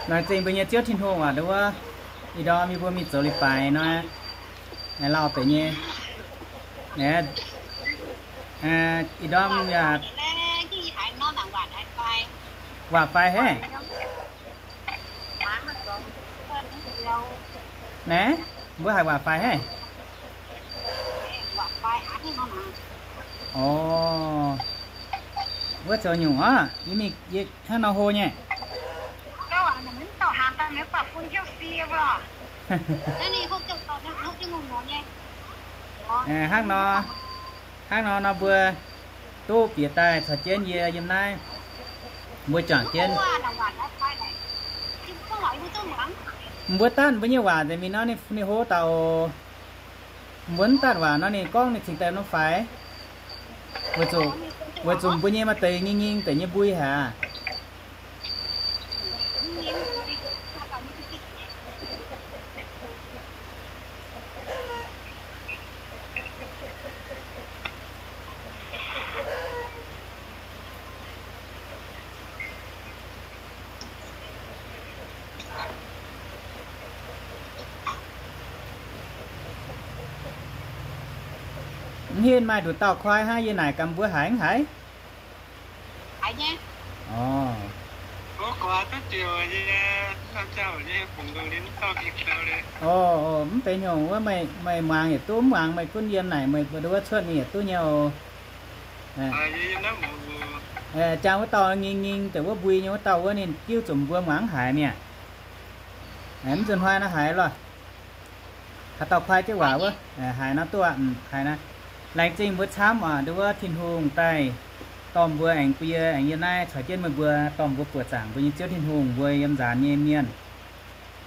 Laengz zingh mbuo nyei Ziouv Tin-Hungh aac, nduov wuov, ih ndorm yie mbuo mingh zoux leiz-baaix nor, lauh deix nyei. Ih ndorm yaac waac faix haiv? Naaiv, mbuo haiz waac faix haiv? Orv, wuov zoux nyungc orv, yie mingh hnangv nor hlo nyei. Hnangv nor, hnangv nor nor mbuo duqv bieqc daaih caux jienv yie yiem naaiv, mbuo juangc jienv. Mbuo danv mbuo nyei waac nzengc mingh nor ninh hlo dauh oc. Mbuo mv danv waac nor ninh gorngv ninh cingx daaih norm faix. Weic zuqc, weic zuqc mbuo nyei maaih deix nying nying deix nyei mbui haic aqv. Mv hiuv maaih nduqc dauh koi hnangv, yie naaic gaax mbuo haiz mv haiz? Orv, orv, mv benx hnyouv wuov, meih muangx yietc duqv, mv muangx meih gunv yiem naaic meih mbuo nduov cuotv mingh yietc duqv nyei oc. Jangx wuov dauh nging nging deix wuov mbui nyei wuov dauh wuov ninh diuv zuqc mbuo muangx mv haiz mi'aqv. Mv nzunc hnoi nor haiz loh. Haaix dauh kuaai jienv waac wuov, haiz nor duqv aqv, haiz nor. Laengz zingh mbuo camv aac, nduov wuov Tin-Hungh daaih dorh mbuo aengx bun yie aengx yiem naaiv caux jienv meih mbuo dorh mbuo buoqc zaangc mbuo nyei Ziouv Tin-Hungh mbuo yiem nzaanx nyei mienh.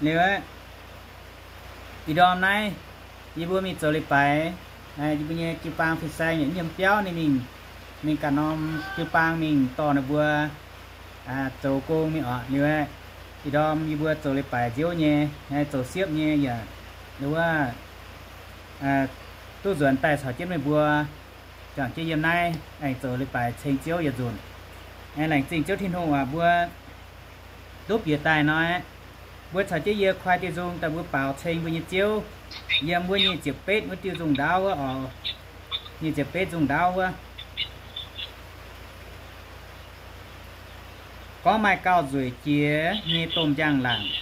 Liuz aqv, ih ndorm naaiv yie mbuo mingh zoux leiz-baaix, yie mbuo nyei jiu-baang fin-saeng yaac yiem biauv ninh mingh, mingh ganh norm jiu-baang mingh dorh ninh mbuo zoux gong mingh oc. Liuz aqv, ih ndorm yie mbuo zoux leiz-baaix nziouv nyei, zoux siepv nyei yaac nduov wuov duqv nzuonx daaih caux jienv meih mbuo juangc jienv yiem naaiv aengx zoux leiz-baaix ceng Ziouv yietc nzunc. Laengz zingh Ziouv Tin-Hungh aac, mbuo duqv bieqc daaih nor, mbuo caux jienv yie koi diuh nzung daaih mbuo baaux ceng mbuo nyei Ziouv, yiem wuov nyic ziepc betv wuov diuh nzung ndaauv wuov oc. Nyic ziepc betv nzung ndaauv wuov gorngv maaih gauh nzueic jiex nyei domh njang-laangc.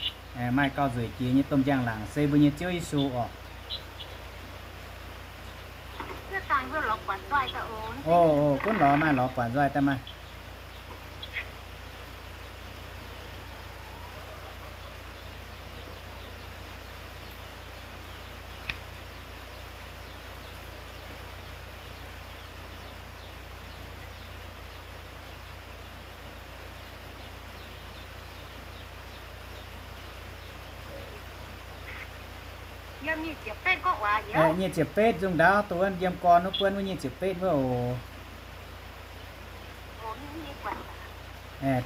Maaih gauh nzueic jiex nyei domh njang-laangc se mbuo nyei Ziouv Yesu oc. O, gunv lorz maaih lorz buatc nzoih daaih maaih. Nyic ziepc betv nzung ndaauv, dongh wuov yiem gorn wuov buonv wuov nyic ziepc betv wuov oc.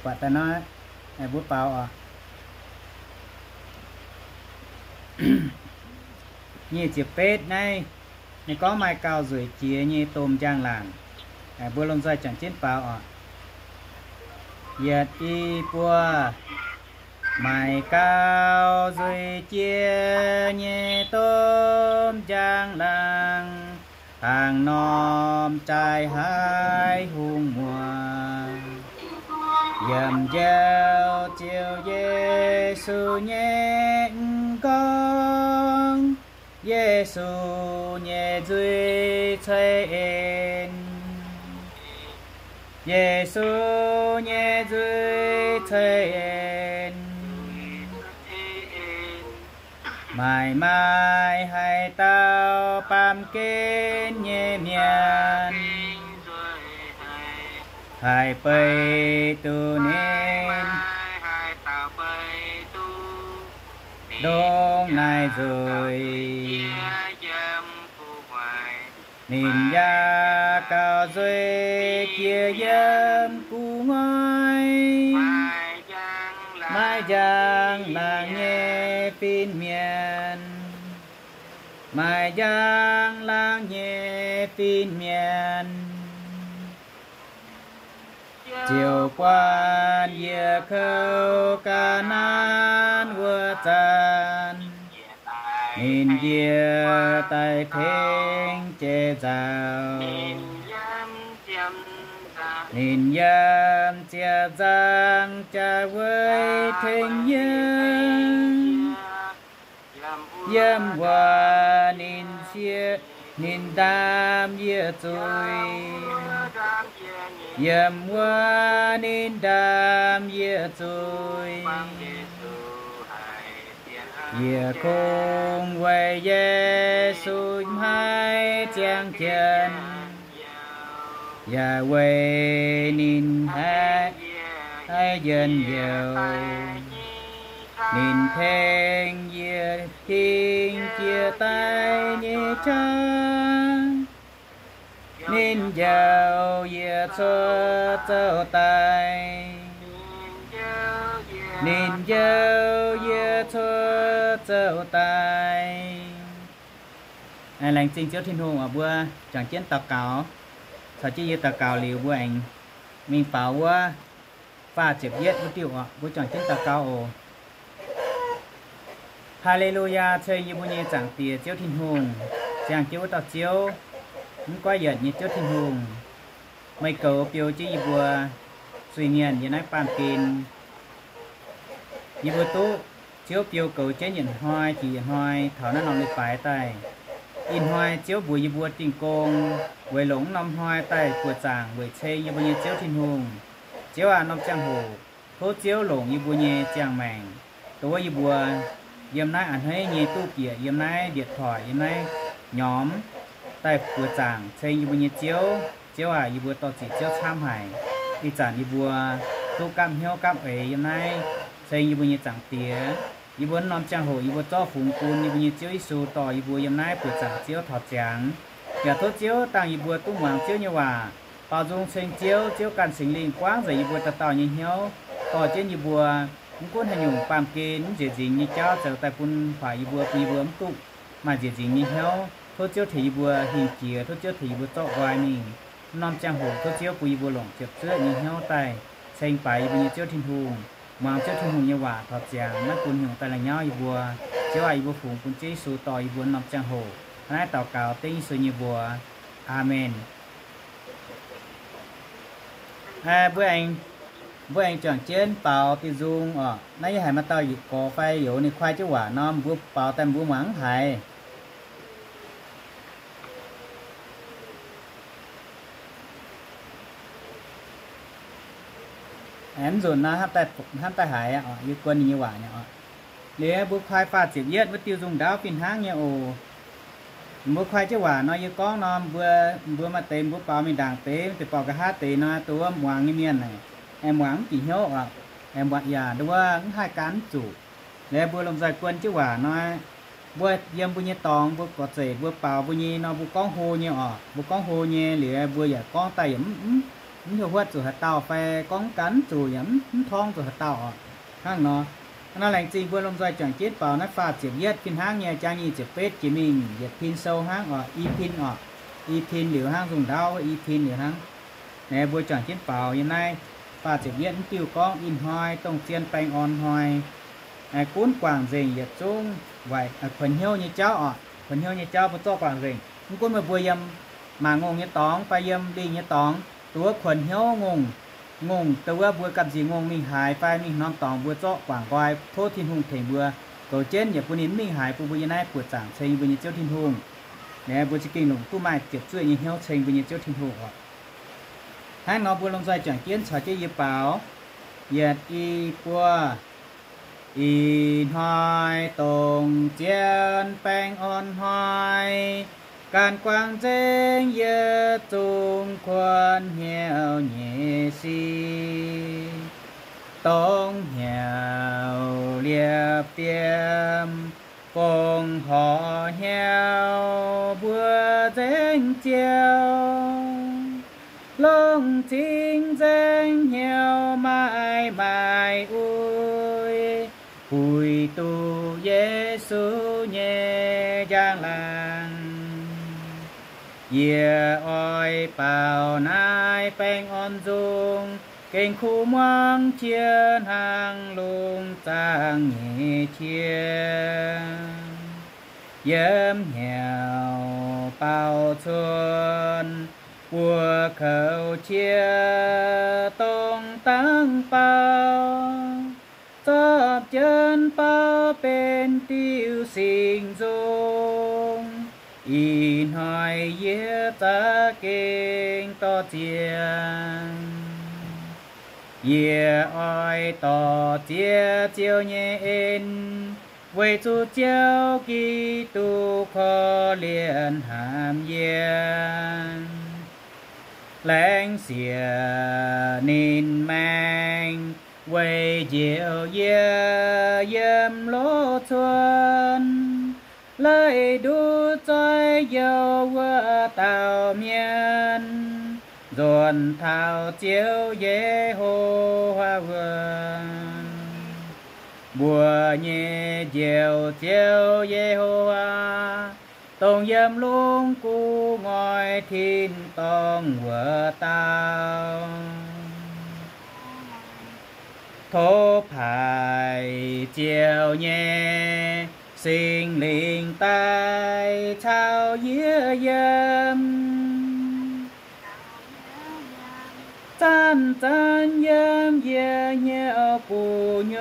Buatc daaih nor, mbuo baaux oc. Nyic ziepc betv naaiv, ninh gorngv maaih gauh nzueic jiex nyei domh njang-laangc. Mbuo lomh nzoih juangc jienv baaux oc. Yietc, i, buo. Maaih gauh nzueic jiex nyei domh njang-laangc, hnangv norm jaaix haiv hungh muoz, yiem njoux Ziouv Yesu nyei m'nqorngv. Yesu nyei nzuih ceix en. Yesu nyei nzuih ceix en. Maaih, maaih haaix dauh baamh gen nyei mienh haih beiv duqv ninh? Ndongc naaiv nzueic, ninh yaac gauh nzueic jiex yiem gu'nguaaic. Maaih njang-laangc nyei fin-mienh. Maaih njang-laangc nyei fin-mienh ziouc buatc yie kouv ga'naaiv. Yie daaih tengx jiex nzauc. Ninh yiem ziepc nzangc jaa weic tengx yie. Yiem wuov ninh cie, ninh ndaam yie zuiz. Yiem wuov ninh ndaam yie zuiz. Yie kungx weic Yesu maiv ziangh jienv, yaac weic ninh haih, haih njien youh. Ninh tengx yie hingh jiex daaih nyei qaqv. Ninh njoux yie cuotv zouv daaih. Ninh njoux yie cuotv zouv daaih. Laengz zingh Ziouv Tin-Hungh oc. Mbuo juangc jienv daux gaux. Caux jienv yie daux gaux liuz, mbuo aengx mingh baaux wuov faah ziepc yietv wuov diuh oc. Mbuo juangc jienv daux gaux oc. Haa^le^lu^yaa, ceng yie mbuo nyei Zaangc Diex Ziouv Tin-Hungh, ziangh jienv wuov dauh Ziouv, mv goiv yietc nyei Ziouv Tin-Hungh. Meih goux biou jienv yie mbuo zuiz-mienh yiem naaiv baamh gen. Yie mbuo duqv Ziouv biou goux jienv yietc hnoi jiex yietc hnoi taux naaiv norm leiz-baaix daaih. Ih hnoi Ziouv mbuox yie mbuo dingh gong, weic longc wuov norm hnoi daaih buoqc zaangc weic ceng yie mbuo nyei Ziouv Tin-Hungh. Ziouv aac, norm ziangh hoc tov Ziouv longc yie mbuo nyei ziangh maengc, dongh wuov yie mbuo yiem naaiv a'hneiv nyei duqv bieqc yiem naaiv mbietc toic, yiem naaiv nyormx daaih buoqc zaangc ceng yie mbuo nyei Ziouv. Ziouv aac, yie mbuo dorh ziqc Ziouv camv haic. Ih zanc yie mbuo duqv gapv hnyouv gapv eix yiem naaiv ceng yie mbuo nyei Zaangc Diex. Yie mbuo wuov norm ziangh hoc yie mbuo zorqv fungx bun yie mbuo nyei Ziouv Yesu dorh yie mbuo yiem naaiv buoqc zaangc Ziouv taux ziangx. Yaac tov Ziouv dangh yie mbuo duqv muangx Ziouv nyei waac, baaux nzung ceng Ziouv. Ziouv ganh Singx Lingh buangv nzengc yie mbuo dauh dauh nyei hnyouv, dorh jienv yie mbuo mv gunv haaix nyungc baamh gen mv nzieqc nzingx nyei jauv zoux daaih bun huaax yie mbuo, bun yie mbuo mv duqv maaih nzieqc nzingx nyei hnyouv. Tov Ziouv tengx yie mbuo hingh jiex, tov Ziouv tengx yie mbuo zorqv nqoi mingh. Wuov norm ziangh hoc tov Ziouv bun yie mbuo longc ziepc zuoqv nyei hnyouv daaih ceng baaix yie mbuo nyei Ziouv Tin-Hungh, muangx Ziouv Tin-Hungh nyei waac taux ziangx, maiv bun haaix nyungc daaih la'nyauv yie mbuo. Ziouv aac, yie mbuo fungx bun Ziouv Yesu dorh yie mbuo wuov norm ziangh hoc. Hnangv naaiv daux gaux dengv Yesu nyei mbuox. Aamen. Mbuo aengx, mbuo aengx juangc jienv baaux diuh nzung oc. Naaiv yie haiz maaih dauh yietc gorx fai youz ninh kuaai jienv waac nor, mbuo baaux daaih mbuo muangx mv haiz. Aengx mv nzunc nor hnamv daaih haiz aqv oc. Yie guon ninh nyei waac nyei oc. Liuz mbuo kuaai faah ziepc yietv wuov diuh nzung ndaauv fih hnangv nyei oc. Mbuo kuaai jienv waac nor yie gorngv nor, mbuo, mbuo maaih deix mbuo baaux mingh ndaangc deix, deix baaux nqa'haav deix nor, dongh wuov muangx nyei mienh aeqv, muangx mv bieqc hnyouv oc. Yaac dongh wuov mv haih gan mv zuqc. Liuz mbuo lomh nzoih guon jienv waac nor, mbuo yiem mbuo nyei dorngx mbuo gorx-zeic mbuo baaux mbuo nyei nor, mbuo gorngv hlo nyei oc. Mbuo gorngv hlo nyei liuz mbuo yaac gorngv daaih yaac mv, mv hiuv huotv zuqc haaix dauh fai gorngv mv gan mv zuqc yaac mv torngv zuqc haaix dauh oc. Hnangv nor, hnangv nor laengz zingh mbuo lomh nzoih juangc jienv baaux naaiv faah ziepc yietv fih hnangv nyei, jangx nyic ziepc betv jiex mingh yietc pin sou hnangv oc, i pin oc. I pin liuz hnangv nzung ndaauv i pin liuz hnangv. Naaiv mbuo juangc jienv baaux yiem naaiv faah ziepc yietv mv diuh gorngv ih hnoi dongh zien baengh orn hnoi, gunv guangc nzengc yietc zungv waaic kuonx hnyouv nyei jauv oc. Kuonx hnyouv nyei jauv mbuo zorqv guangc nzengc. Mv gunv meih mbuo yiem mangc ngongh nyei dorngx fai yiem lingh nyei dorngx, dongh wuov kuonx hnyouv ngongh, ngongh dongh wuov mbuo gamh nziex ngongh mingh haaix fai mingh norm dorngx mbuo zorqv guangc nqoi, tov Tin-Hungh tengx mbuo goux jienv yaac bun ninh mv mingh haiz, bun mbuo yiem naaiv buoqc zaangc ceng mbuo nyei Ziouv Tin-Hungh. Naaiv mbuo za'gengh longc duqv maaih ziepc zuoqv nyei hnyouv ceng mbuo nyei Ziouv Tin-Hungh oc. Hnangv nor mbuo lomh nzoih juangc jienv caux jienv yie baaux. Yietc, i, buo. Ih hnoi dongh zien baengh orn hnoi, gan guangc nzengc yietc zungv kuonx hnyouv nyei sic. Dongh hnyouv liepc diemv, fongc horc hnyouv mbuo nzengc ziouc, longc zingh nzengc hnyouv maaih maaih uix, puix duqv Yesu nyei njang-laangc. Yie oix baaux naaiv baengh orn nzung, gengh kuv muangx qiex hnangv lungh zaangc nyei qiex. Yiem hnyouv baaux cuotv, buoz koux qiex dongh dangv baaux, zorpc jienv baaux benx diuh singx nzung. Ih hnoi yie za'gengh dorh ziex, yie oix dorh ziex Ziouv nyei en, weic zuqc Ziouv Giduc korv-lienh hnamv yie, laengz siex ninh maengc, weic njoux yie yiem loz-cuon, leih nduqc zoih njoux wuov dauh mienh, nzuonx taux Ziouv Ye^ho^waa wuov. Mbuo nyei Njoux Ziouv Ye^ho^waa, dongh yiem lungh gu'nguaaic tin-dorngh wuov dauh. Tov paaiv Ziouv nyei Singx Lingh daaih caux yie yiem, zanc-zanc yiem yie hnyouv gu'nyuoz,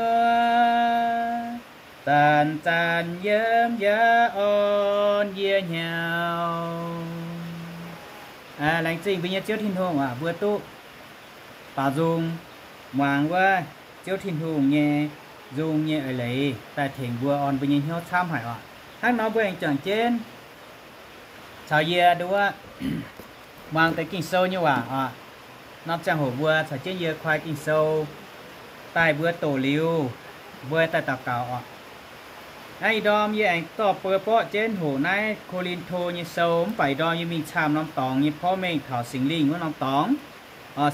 zanc-zanc yiem yaac orn yie hnyouv. Laengz zingh mbuo nyei Ziouv Tin-Hungh aac, mbuo duqv baaux nzung muangx wuov Ziouv Tin-Hungh nyei nzung nyei eix leiz daaih tengx mbuo orn mbuo nyei hnyouv camv haic oc. Hnangv nor mbuo aengx juangc jienv caux yie nduov muangx deix Ging-Sou nyei waac oc. Norm ziangh hoc mbuo caux jienv yie koi Ging-Sou daaih mbuo doqc liuz, mbuo daaih daux gaux oc. Naaiv ih ndorm yie aengx dorh beu borqv jienv hoqc naaiv Ko^lin^to nyei sou, mv baac ih ndorm yie mingh camv norm dorngx nyei porv mengh taux Singx Lingh wuov norm dorngx.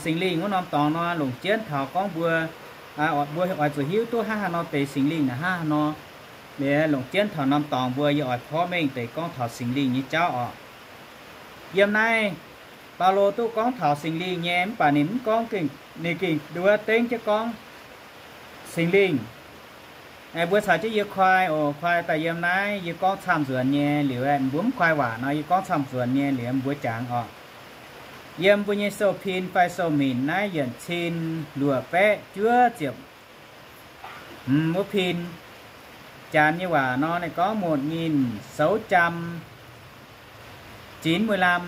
Singx Lingh wuov norm dorngx nor longc jienv taux gorngv mbuo, mbuo oix zuqc hiuv duqv hnangv haaix nor deix Singx Lingh naaic hnangv haaix nor. Liuz longc jienv taux norm dorngx mbuo yie oix porv mengh deix gorngv taux Singx Lingh nyei jauv oc. Yiem naaiv Baulo duqv gorngv taux Singx Lingh nyei, mv baac ninh mv gorngv, ninh gengh nduov dengv jienv gorngv Singx Lingh. Mbuo caux jienv yie koi oc. Koi daaih yiem naaiv yie gorngv camv nzuonx nyei liuz, mbuo mv koi waac nor yie gorngv camv nzuonx nyei liuz mbuo jangx oc. Yiem mbuo nyei sou-pin fai sou-minc naaiv yietc cin luoqc baeqv juov ziepc hmz wuov pin, Janx nyei waac nor ninh gorngv một nghìn sáu trăm chín mươi lăm.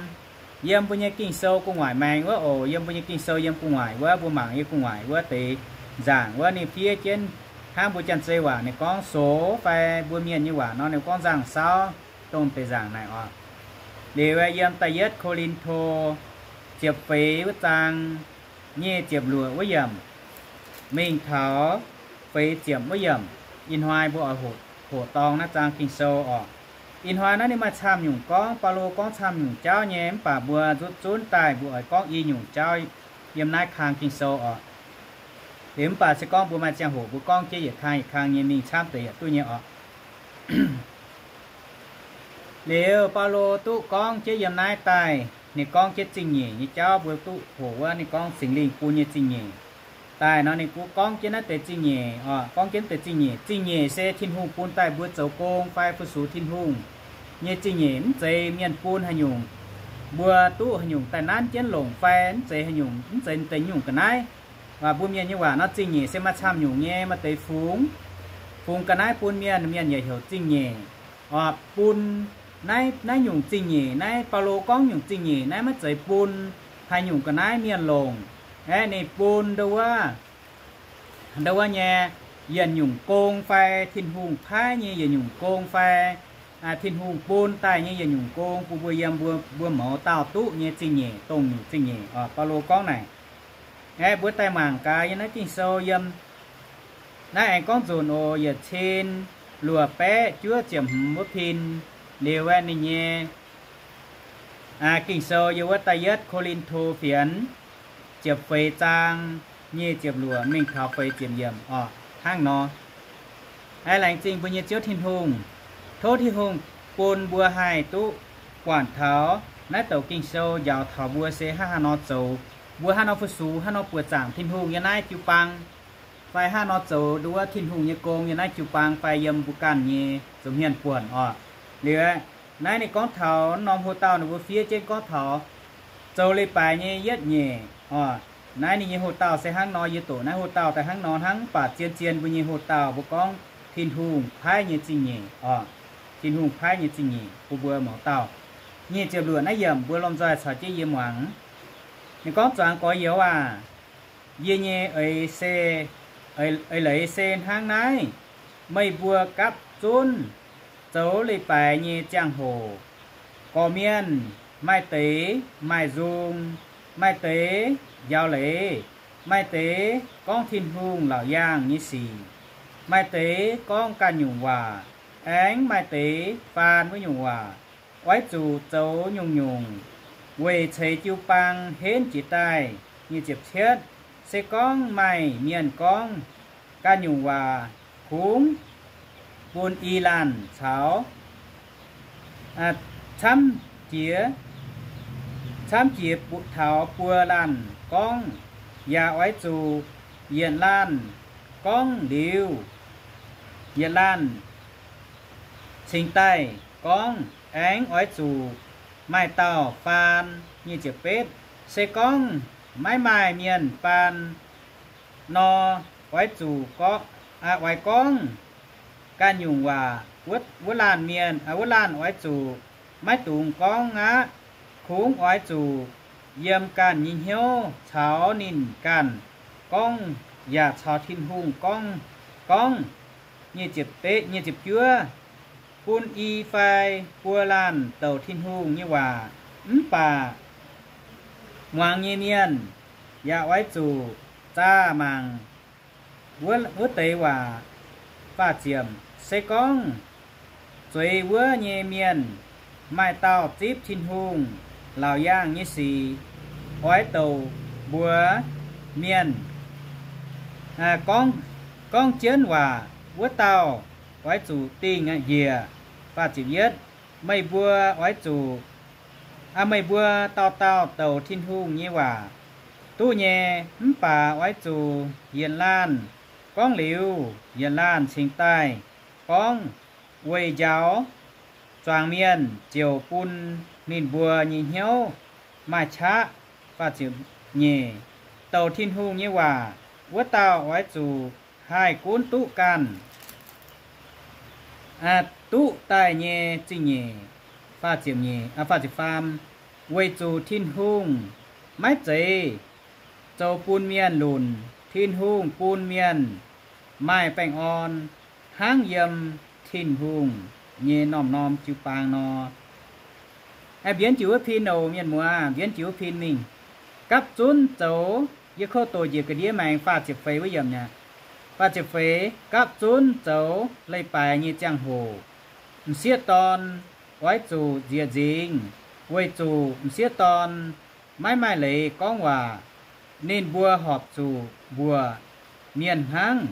Yiem mbuo nyei Ging-Sou gu'nguaaic maengx wuov oc. Yiem mbuo nyei Ging-Sou yiem gu'nguaaic wuov, mbuo mangc yiem gu'nguaaic wuov deix nzaangc wuov ninh fiev jienv hnangv mbuo Janx-Zei waac ninh gorngv số, fai mbuo Mienh nyei waac nor ninh gorngv nzangc saauv, dongh deix nzaangc naaic oc. Liuz yiem da'yietv Ko^lin^to ziepc feix wuov zaang nyic ziepc luoqc wuov yiemc mingh taux feix ziepc wuov yiemc, ih hnoi mbuo oix hoqc dorng naaiv zaang Ging-Sou oc. Ih hnoi naaiv ninh maaih camv nyungc gorngv, Baulo gorngv camv nyungc jauv nyei, mv baac mbuo nzutv zunv daaih mbuo oix gorngv i nyungc jauv yiem naaiv kang Ging-Sou oc. Liuz mv baac se gorngv mbuo maaih ziangh hoc mbuo gorngv jienv yietc kang yietc kang nyei mingh camv deix yaac duqv nyei oc. Liuz Baulo duqv gorngv jienv yiem naaiv daaih, ninh gorngv jienv zingh nyeic nyei jauv mbuo duqv hoqc wuov, ninh gorngv Singx Lingh bun nyei zingh nyeic. Daaih nor ninh gorngv jienv naaiv deix zingh nyeic oc, gorngv jienv deix zingh nyeic. Zingh nyeic se Tin-Hungh bun daaih mbuo zoux gong fai fu-sux Tin-Hungh nyei zingh nyeic, mv zeiz mienh bun haaix nyungc. Mbuo duqv haaix nyungc daaih nanv jienv longc fai mv zeiz haaix nyungc, mv zeiz deix nyungc ga'naaiv. Mbuo Mienh nyei waac nor zingh nyeic se maaih camv nyungc nyei, maaih deix fungx, fungx ga'naaiv bun mienh, mienh yaac heuc zingh nyeic oc. Bun naaiv, naaiv nyungc zingh nyeic, naaiv Baulo gorngv nyungc zingh nyeic naaiv maiv zeiz bun haaix nyungc ga'naaiv mienh longc. Aeqv, ninh bun ndo wuov, ndo wuov nyei yietc nyungc gong fai Tin-Hungh paaiv nyei yietc nyungc gong fai Tin-Hungh bun daaih nyei yietc nyungc gong bun mbuo yiem mbuo, mbuo mouz dauh duqv nyei zingh nyeic, dongh nyungc zingh nyeic oc. Baulo gorngv naaic, aeqv, mbuo daaih mangc gaax yiem naaiv Ging-Sou yiem naaiv aengx gorngv nzunc oc, yietc cin luoqc baeqv juov ziepc hmz wuov pin. Liuz aeqv, ninh nyei Ging-Sou yiem wuov da'yietv Ko^lin^to fienx ziepc feix zaang nyic ziepc luoqc mingh taux feix ziepc yiemc oc. Hnangv nor, aeqv, laengz zingh mbuo nyei Ziouv Tin-Hungh. Tov Tin-Hungh bun mbuo haih duqv buatc taux naaiv douc Ging-Sou njaaux taux mbuo se hnangv haaix nor zoux, mbuo hnangv nor fu-sux, hnangv nor buoqc zaangc Tin-Hungh yiem naaiv jiu-baang, fai hnangv nor zoux ndo wuov Tin-Hungh nyei gong yiem naaiv jiu-baang fai yiem mbuo ganh nyei zoux hmien buonc oc. Liuz, naaiv ninh gorngv taux norm hoc-dauh ninh mbuo fiev jienv gorngv taux zoux leiz-baaix nyei yietv nyeic oc. Naaiv ninh nyei hoc-dauh se hnangv nor, yie doqc naaiv hoc-dauh daaih hnangv nor hnangv, mv baac zien-zien mbuo nyei hoc-dauh mbuo gorngv Tin-Hungh paaiv nyei zingh nyeic oc. Tin-Hungh paaiv nyei zingh nyeic bun mbuo mouz dauh. Nyic ziepc luoqc naaiv yiemc mbuo lomh nzoih caux jienv yie muangx. Ninh gorngv, Zuangx gorx-youz aac, yie nyei eix se, eix leiz se hnangv naaiv. Meih mbuo gapv zunv zoux leiz-baaix nyei ziangh hoc, gorqv-mienh maaih deix maaih nzung, maaih deix njaaux leiz, maaih deix gorngv Tin-Hungh laauc yaangh nyei sic, maaih deix gorngv ganh nyungc waac, aengx maaih deix faan wuov nyungc waac. Oix zuqc zoux nyungc-nyungc weic ceix jiu-baang henv jiez daaih. Nyic ziepc cietv, se gorngv maaih mienh gorngv ganh nyungc waac kungx bun i laanh caux camv jiex, camv jiex taux buo laanh gorngv, yaac oix zuqc yietc laanh gorngv liuz, yietc laanh cingx daaih gorngv. Aengx oix zuqc maaih dauh faan. Nyic ziepc betv, se gorngv maiv maaih mienh faan nor, oix zuqc, oix gorngv ganh nyungc waac, wuov laanh mienh, wuov laanh oix zuqc maiv dungx gorngv aqv. Kungx oix zuqc yiem ganh nyei hnyouv caux ninh ganh gorngv, yaac caux Tin-Hungh gorngv, gorngv. Nyic ziepc juov, bun i fai buo laanh douc Tin-Hungh nyei waac. Mv baac muangx nyei mienh yaac oix zuqc zaah mangc wuov deix waac. Faah ziepc, se gorngv zueiz wuov nyei mienh maaih dauh zipv Tin-Hungh laauc yaangh nyei sic, oix douc mbuox mienh gorngv jienv waac, wuov dauh oix zuqc dingh njiec. Faah ziepc yietv, meih mbuo oix zuqc, meih mbuo dauh dauh douc Tin-Hungh nyei waac duqv nyei, mv baac oix zuqc yietc laanh gorngv liuz, yietc laanh cingx daaih gorngv, weic njaaux zuangx mienh ziouc bun ninh mbuo nyei hnyouv maaih qaqv. Faah ziepc nyeic, douc Tin-Hungh nyei waac wuov dauh oix zuqc haih gunv duqv ganh duqv daaih nyei zingh nyeic. Faah ziepc nyeic, faah ziepc faam, weic zuqc Tin-Hungh maiv zeiz zoux bun mienh lunc. Tin-Hungh bun mienh maaih baengh orn hnangv yiem Tin-Hungh nyei norm-norm jiu-baang nor. Mbienv jiez wuov pin oc, mienh muoz, mbienv jiez wuov pin mingh. Gapv zunv zoux, yie kouv doqc njiec ga'ndiev maengx faah ziepc feix wuov yiemc aqv. Faah ziepc feix, gapv zunv zoux leiz-baaix nyei ziangh hoc, m'sieqv dorn oix zuqc nzieqc nzingx, weic zuqc m'sieqv dorn maiv maaih leiz gorngv waac. Ninh mbuo horpc zuqc mbuoqc mienh hnangv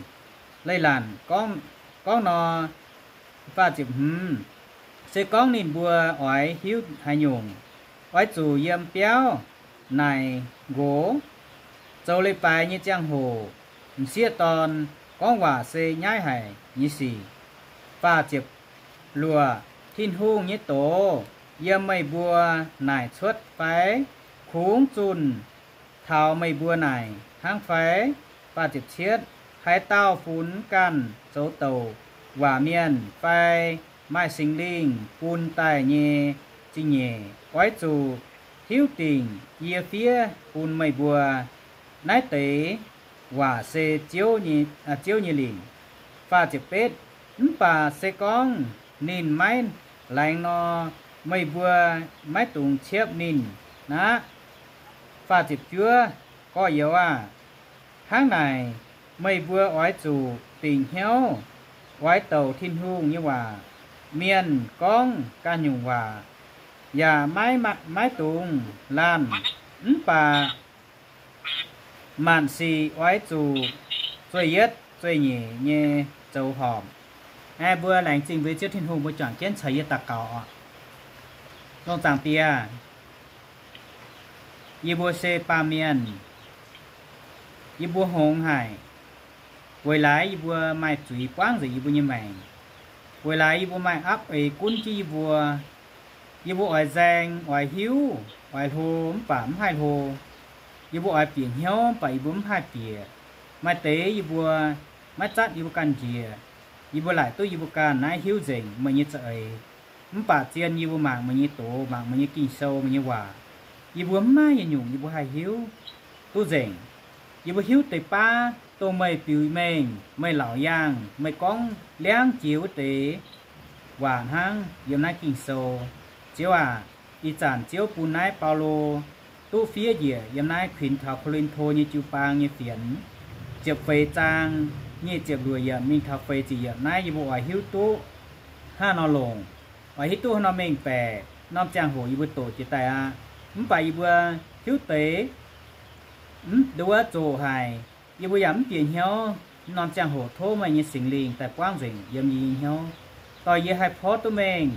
leiz-latc gorngv nor. Faah ziepc hmz, se gorngv ninh mbuo oix hiuv haaix nyungc, oix zuqc yiem biauv naaic nqox. Zoux leiz-baaix nyei ziangh hoc, m'sieqv dorn gorngv waac se nyaiv haic nyei sic. Faah ziepc luoqc, Tin-Hungh nyei doz yiem meih mbuo naaic cuotv fai? Kungx zunh taux meih mbuo naaic hnangv fai? Faah ziepc cietv, haaix dauh funx ganh zoux douc waac mienh fai maaih Singx Lingh bun daaih nyei zingh nyeic, oix zuqc hiuv dingc yie fiev bun meih mbuo. Naaiv deix waac se Ziouv nyei, Ziouv nyei lingc. Faah ziepc betv, mv baac se gorngv ninh maiv laengz nor, meih mbuo maiv dungx ciepv ninh aqv. Faah ziepc juov, gorx-youz aah! Hnangv naaic, meih mbuo oix zuqc dingc hnyouv oix douc Tin-Hungh nyei waac. Mienh gorngv ganh nyungc waac yaac maiv, maiv dungx laanh, mv baac maanc sic oix zuqc zueih-yietv zueih-nyeic nyei zoux horpc. Aeqv, mbuo laengz zingh mbuo Ziouv Tin-Hungh, mbuo juangc jienv caux yie daux gaux oc. Longc zaangc Diex, yie mbuo se baamh mienh. Yie mbuo hngongx haic. Weic laaix yie mbuo maaih zuiz buangv nzengc yie mbuo nyei maengc. Weic laaix yie mbuo maaih aapv eix gunv jienv yie mbuo. Yie mbuo oix nzaeng, oix hiuv, oix hlo mv baac mv haih hlo. Yie mbuo oix bieqc hnyouv mv baac yie mbuo mv haih bieqc. Maaih deix yie mbuo maiv zatv yie mbuo ganh njiec. Yie mbuo laaic duqv yie mbuo ganh naaiv hiuv nzengc meih nyei za'eix. Mv baac zien yie mbuo mangc meih nyei doz, mangc meih nyei Ging-Sou, meih nyei waac, yie mbuo mv maaih yietc nyungc yie mbuo haih hiuv duqv nzengc. Yie mbuo hiuv deix baav dongh meih biux mengh, meih laauc yaangh, meih gorngv liangv jiex wuov deix waac hnangv yiem naaiv Ging-Sou. Ziouv aac, ih zanc Ziouv bun naaiv Baulo duqv fiev njiec yiem naaiv kuinx taux Ko^lin^to nyei jiu-baang nyei fienx, ziepc feix zaang, nyic ziepc luoqc yiemc mingh taux feix ziepc yiemc naaiv yie mbuo oix hiuv duqv hnangv nor longc, oix hiuv duqv hnangv nor mengh baeqc norm ziangh hoc yie mbuo doqc jiex daaih aqv. Mv baac yie mbuo hiuv deix mv, nduov zoqc haic, yie mbuo yaac mv bieqc hnyouv. Norm ziangh hoc tov meih nyei Singx Lingh daaih buangv nzengc yiem yie nyei hnyouv, dorh yie haih porv duqv mengh,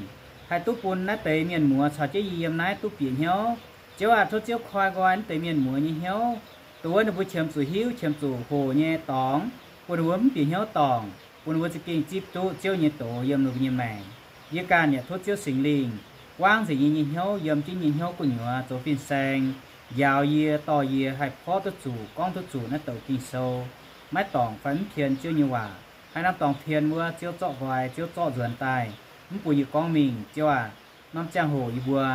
haih duqv bun naaiv deix mienh muoz caux jienv yie yiem naaiv duqv bieqc hnyouv. Ziouv aac, tov Ziouv koi nqoi naaiv deix mienh muoz nyei hnyouv, dongh wuov ninh mbuo qiemx zuqc hiuv, qiemx zuqc hoqc nyei dorngx, bun ninh mbuo mv bieqc hnyouv dorngc, bun ninh mbuo za'gengh zipv duqv Ziouv nyei doz yiem ninh mbuo nyei maengc. Yie ganh yaac tov Ziouv Singx Lingh buangv nzengc yie nyei hnyouv, yiem jienv nyei hnyouv gu'nyuoz zoux fin-saeng, njaaux yie, dorh yie haih porv duqv zuqc, gorngv duqv zuqc naaiv douc Ging-Sou, maiv dorngc fai mv pien Ziouv nyei waac. Haaix norm dorngx pien wuov, Ziouv zorqv nqoi, Ziouv zorqv nzuonx daaih, mv bun yie gorngv mingh. Ziouv aac, norm ziangh hoc yie mbuo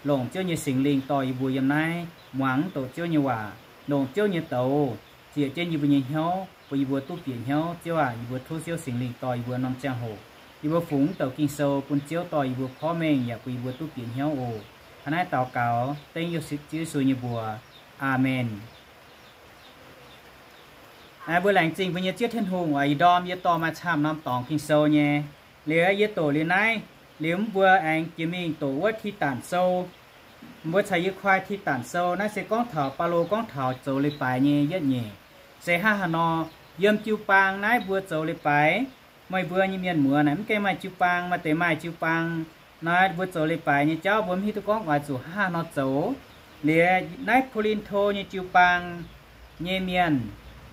longc Ziouv nyei Singx Lingh dorh yie mbuo yiem naaiv muangx mv doqc Ziouv nyei waac, longc Ziouv nyei douz ziec jienv yie mbuo nyei hnyouv, bun yie mbuo duqv bieqc hnyouv. Ziouv aac, yie mbuo tov Ziouv Singx Lingh dorh yie mbuo norm ziangh hoc yie mbuo fungx mv doqc Ging-Sou bun Ziouv dorh yie mbuo porv mengh yaac bun yie mbuo duqv bieqc hnyouv oc. Hnangv naaiv daux gaux dengv Ziouv Yesu nyei mbuox. Aamen. Mbuo laengz zingh mbuo nyei Ziouv Tin-Hungh oix ih ndorm yie dorh maaih camv norm dorngx Ging-Sou nyei. Liuz yie doqc liuz naaiv, liuz mv mbuo aengx jiex mingh doqc wuov Tidatc Sou. Mbuo caux yie koi Tidatc Sou. Naaiv se gorngv taux Baulo gorngv taux zoux leiz-baaix nyei yietv nyeic. Se hnangv haaix nor, yiem jiu-baang naaiv mbuo zoux leiz-baaix, meih mbuo nyei mienh muoz naaic mv gaengh maaih jiu-baang, maaih deix maaih jiu-baang. Naaiv mbuo zoux leiz-baaix nyei jauv mbuo mv hiuv duqv gorngv oix zuqc hnangv haaix nor zoux. Liuz naaiv Ko^lin^to nyei jiu-baang nyei mienh,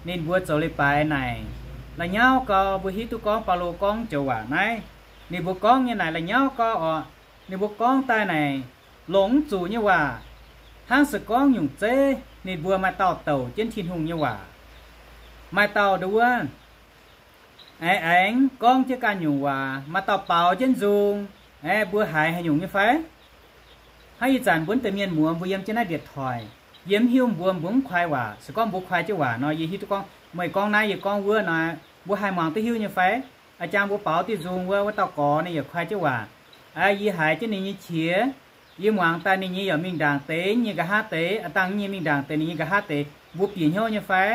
ninh mbuo zoux leiz-baaix naaic, la'nyauv gau mbuo hiuv duqv gorngv Baulo gorngv joux waac naaiv. Ninh mbuo gorngv nyei naaic la'nyauv gau oc. Ninh mbuo gorngv daaih naaic longc mv zuqc nyei waac, hnangv se gorngv nyungc zeiv ninh mbuo maaih dauh douc jienv Tin-Hungh nyei waac, maaih dauh nduov aengx, aengx gorngv jienv ganh nyungc waac, maaih dauh baaux jienv nzung. Aeqv, mbuo haiz haaix nyungc nyei fai? Hnangv ih zanc mbuo deix mienh muoz mbuo yiem jienv naaiv điện thoại, yie mv hiuv mbuo, mbuo mv kuaix waac. Se gorngv mbuo kuaix jienv waac nor, yie hiuv duqv gorngv meih gorngv naaiv, yie gorngv wuov nor, mbuo haih muangx duqv hiuv nyei fai? Aa, jang mbuo baaux diuh nzung wuov, wuov dauh gorx ninh yaac kuaix jienv waac. Aa, yie haiz jienv ninh nyei qiex, yie muangx daaih ninh nyei yaac mingh ndaangc deix nyei nqa'haav deix, aa, dangh nyei mingh ndaangc deix ninh nyei nqa'haav deix, mbuo bieqc hnyouv nyei fai?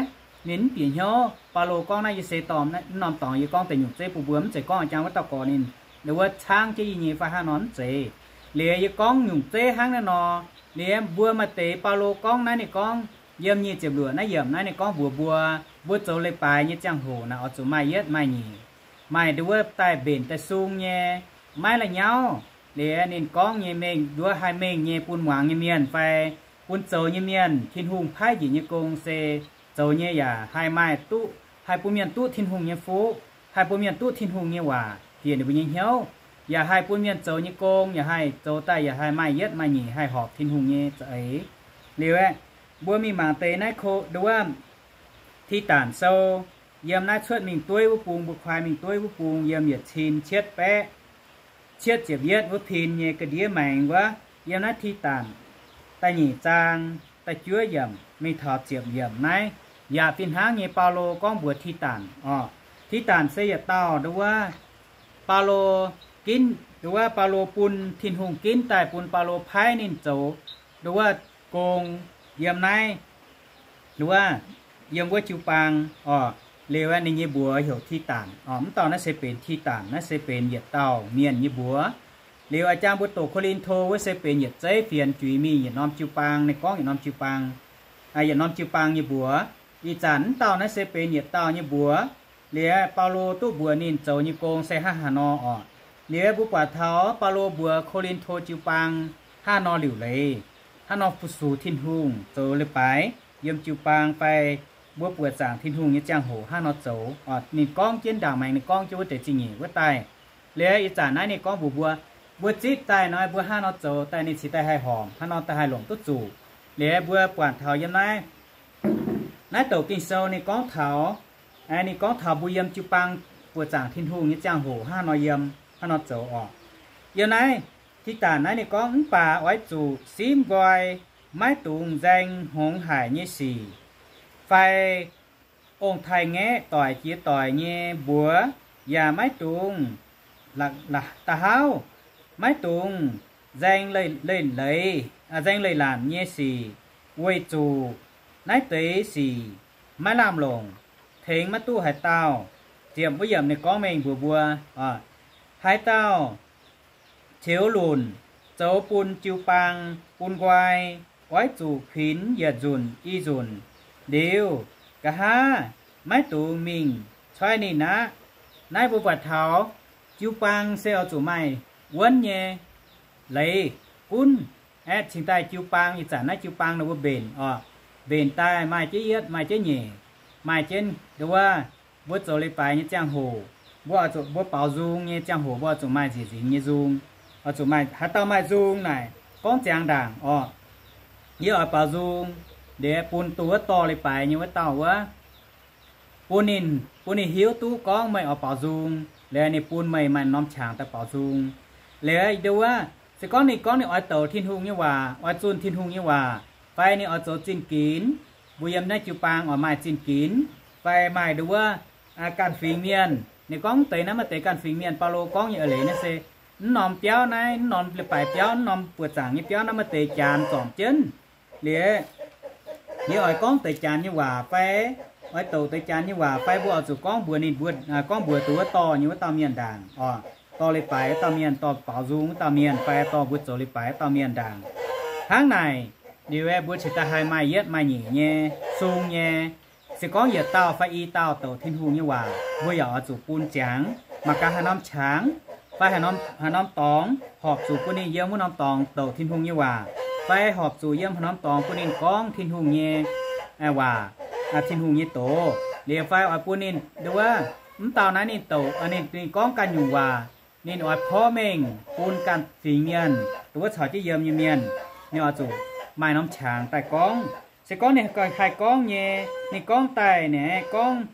Ninh mv bieqc hnyouv. Baulo gorngv naaiv yie se dorh mv norm dorngx yie gorngv deix nyungc zeiv bun mbuo, mv zeiz gorngv aa, jang wuov dauh gorx ninh wuov caangv jienv yie nyei fai hnangv nor, mv zeiz. Liuz yie gorngv nyungc zeiv hnangv naaiv nor, liuz mbuo maaih deix Baulo gorngv naaiv ninh gorngv yiem nyic ziepc luoqc naaiv yiemc naaiv ninh gorngv mbuox mbuo, mbuo zoux leiz-baaix nyei ziangh hoc naaic oix zuqc maaih yietv maaih nyeic, maaih nduov daaih mbenc daaih sung nyei, maiv la'nyauv. Liuz ninh gorngv nyei mengh nduov haih mengh nyei bun muangx nyei mienh fai bun zoux nyei mienh, Tin-Hungh paaiv njiec nyei gong se zoux nyei yaac haih maaih duqv, haih bun mienh duqv Tin-Hungh nyei fuqv, haih bun mienh duqv Tin-Hungh nyei waac bieqc ninh mbuo nyei hnyouv, yaac haih bun mienh zoux nyei gong yaac haih zoux daaih yaac haih maaih yietv maaih nyeic haih horpc Tin-Hungh nyei za'eix. Liuz aeqv, mbuo mingh mangc deix naaiv ko nduov Tidatc Sou, yiem naaiv cuotv mingh dueiv wuov bung, mbuo kuaix mingh dueiv wuov bung yiem yietc cin cietv baeqv cietv ziepc yietv wuov pin nyei ga'ndiev maengx wuov, yiem naaiv Tidatc da'nyeic zaang da'juov yiemc mingh taux ziepc yiemc naaiv, yaac fih hnangv nyei Baulo gorngv mbuox Tidatc oc. Tidatc se yietc dauh nduov Baulo ginv, nduov Baulo bun Tin-Hungh ginv daaih bun Baulo paaiv ninh zoux nduov gong yiem naaiv nduov, yiem wuov jiu-baang oc. Liuz ninh nyei mbuox heuc Tidatc oc. Mv dauh naaiv se benx Tidatc, naaiv se benx yietc dauh mienh nyei mbuox. Liuz a'jang mbuo doqc Ko^lin^to wuov se benx yietc zeiv fienx juix mingh yietc norm jiu-baang, ninh gorngv yietc norm jiu-baang, yietc norm jiu-baang nyei mbuox. Ih zanc mv dauh naaiv se benx yietc dauh nyei mbuox. Liuz Baulo duqv mbuox ninh zoux nyei gong se hnangv haaix nor oc. Liuz mbuo buatc taux Baulo mbuox Ko^lin^to jiu-baang hnangv nor liuc leiz, hnangv nor fu-sux Tin-Hungh zoux leiz-baaix yiem jiu-baang fai mbuo buoqc zaangc Tin-Hungh nyei ziangh hoc hnangv nor zoux oc. Ninh gorngv jienv ndaangc maengx ninh gorngv jienv wuov deix zingh nyeic wuov daaih. Liuz ih zanc naaiv ninh gorngv mbuox mbuo, mbuo zipv daaih nor, mbuo hnangv nor zoux daaih ninh cingx daaih haih horpc, hnangv nor daaih haih longc duqv zuqc. Liuz mbuo buatc taux yiem naaiv, naaiv douc Ging-Sou ninh gorngv taux, ninh gorngv taux mbuo yiem jiu-baang buoqc zaangc Tin-Hungh nyei ziangh hoc hnangv nor yiem, hnangv nor zoux orqc. Yiem naaiv Tidatc naaiv ninh gorngv, mv baac oix zuqc simv nqoi, maiv dungx nzaeng hngongx haic nyei sic, fai ong-taaix-ngaeqv doic jiex doic nyei mbuox, yaac maiv dungx da'hauv, maiv dungx nzaeng leiz-latc nyei sic, weic zuqc naaiv deix sic maiv lamh longc, tengx maiv duqv haaix dauh. Ziepc wuov yiemc ninh gorngv mengh mbuox mbuo, haaix dauh ceux lunc zoux bun jiu-baang bun nqoi, oix zuqc kuinx yietc nzunc i nzunc liuz, nqa'haav maiv dungx mingh coiv ninh aqv. Naaiv mbuo buatc taux jiu-baang se oix zuqc maaih wuonv nyei leiz gunv aeqv, cingx daaih jiu-baang, ih zanc naaiv jiu-baang ninh mbuo mbenc orqc, mbenc daaih maaih jeiv yietv maaih jeiv nyeic, maaih jeiv nduov, mbuo zoux leiz-baaix nyei ziangh hoc, mbuo oix zuqc, mbuo baaux nzung nyei ziangh hoc mbuo oix zuqc maaih nzieqc nzingx nyei nzung, oix zuqc maaih, haaix dauh maaih nzung naaic gorngv ziangx ndaangc orqc, yie oix baaux nzung, liuz bun dongh wuov dorh leiz-baaix nyei wuov dauh wuov, bun ninh, bun ninh hiuv duqv gorngv meih oix baaux nzung, liuz ninh bun meih maaih norm qangx daaih baaux nzung. Liuz nduov, se gorngv ninh gorngv ninh oix douc Tin-Hungh nyei waac, oix zunh Tin-Hungh nyei waac, fai ninh oix zoux zinh ginx, mbuo yiem naaiv jiu-baang oix maaih zinh ginx, fai maaih nduov, ganh fingx mienh. Ninh gorngv mv deix naaiv maaih deix ganh fingx mienh, Baulo gorngv nyei eix leiz naaiv se mv norm biauv naaiv, mv norm leiz-baaix biauv, mv norm buoqc zaangc nyei biauv naaiv maaih deix janx zornc jienv. Liuz yie oix gorngv deix janx nyei waac fai oix douc deix janx nyei waac fai mbuo oix zuqc gorngv mbuox ninh mbuo, gorngv mbuox dongh wuov dorh nyei wuov dauh mienh ndaangc orqc, dorh leiz-baaix wuov dauh mienh, dorh baaux nzung wuov dauh mienh fai dorh mbuo zoux leiz-baaix wuov dauh mienh ndaangc. Hnangv naaic liuz mbuo cingx daaih haih maaih yietv maaih nyeic nyei sung nyei. Se gorngv yietc dauh fai i dauh douc Tin-Hungh nyei waac, mbuo yaac oix zuqc bun ziangx mangc gaax haaix norm qangx fai haaix norm dorngx horpc zuqc bun ninh yiem wuov norm dorngx douc Tin-Hungh nyei waac, fai horpc zuqc yiem haaix norm dorngx bun ninh gorngv Tin-Hungh nyei waac, Tin-Hungh nyei doz. Liuz fai oix bun ninh nduov, mv dauh naaiv ninh douc, ninh, ninh gorngv ganh nyungc waac, ninh oix porv mengh bun ganh fingx mienh, dongh wuov caux jienv yiem nyei mienh, ninh oix zuqc maaih norm qangx daaih gorngv. Se gorngv ninh haih gorngv nyei, ninh gorngv daaih naaiv gorngv,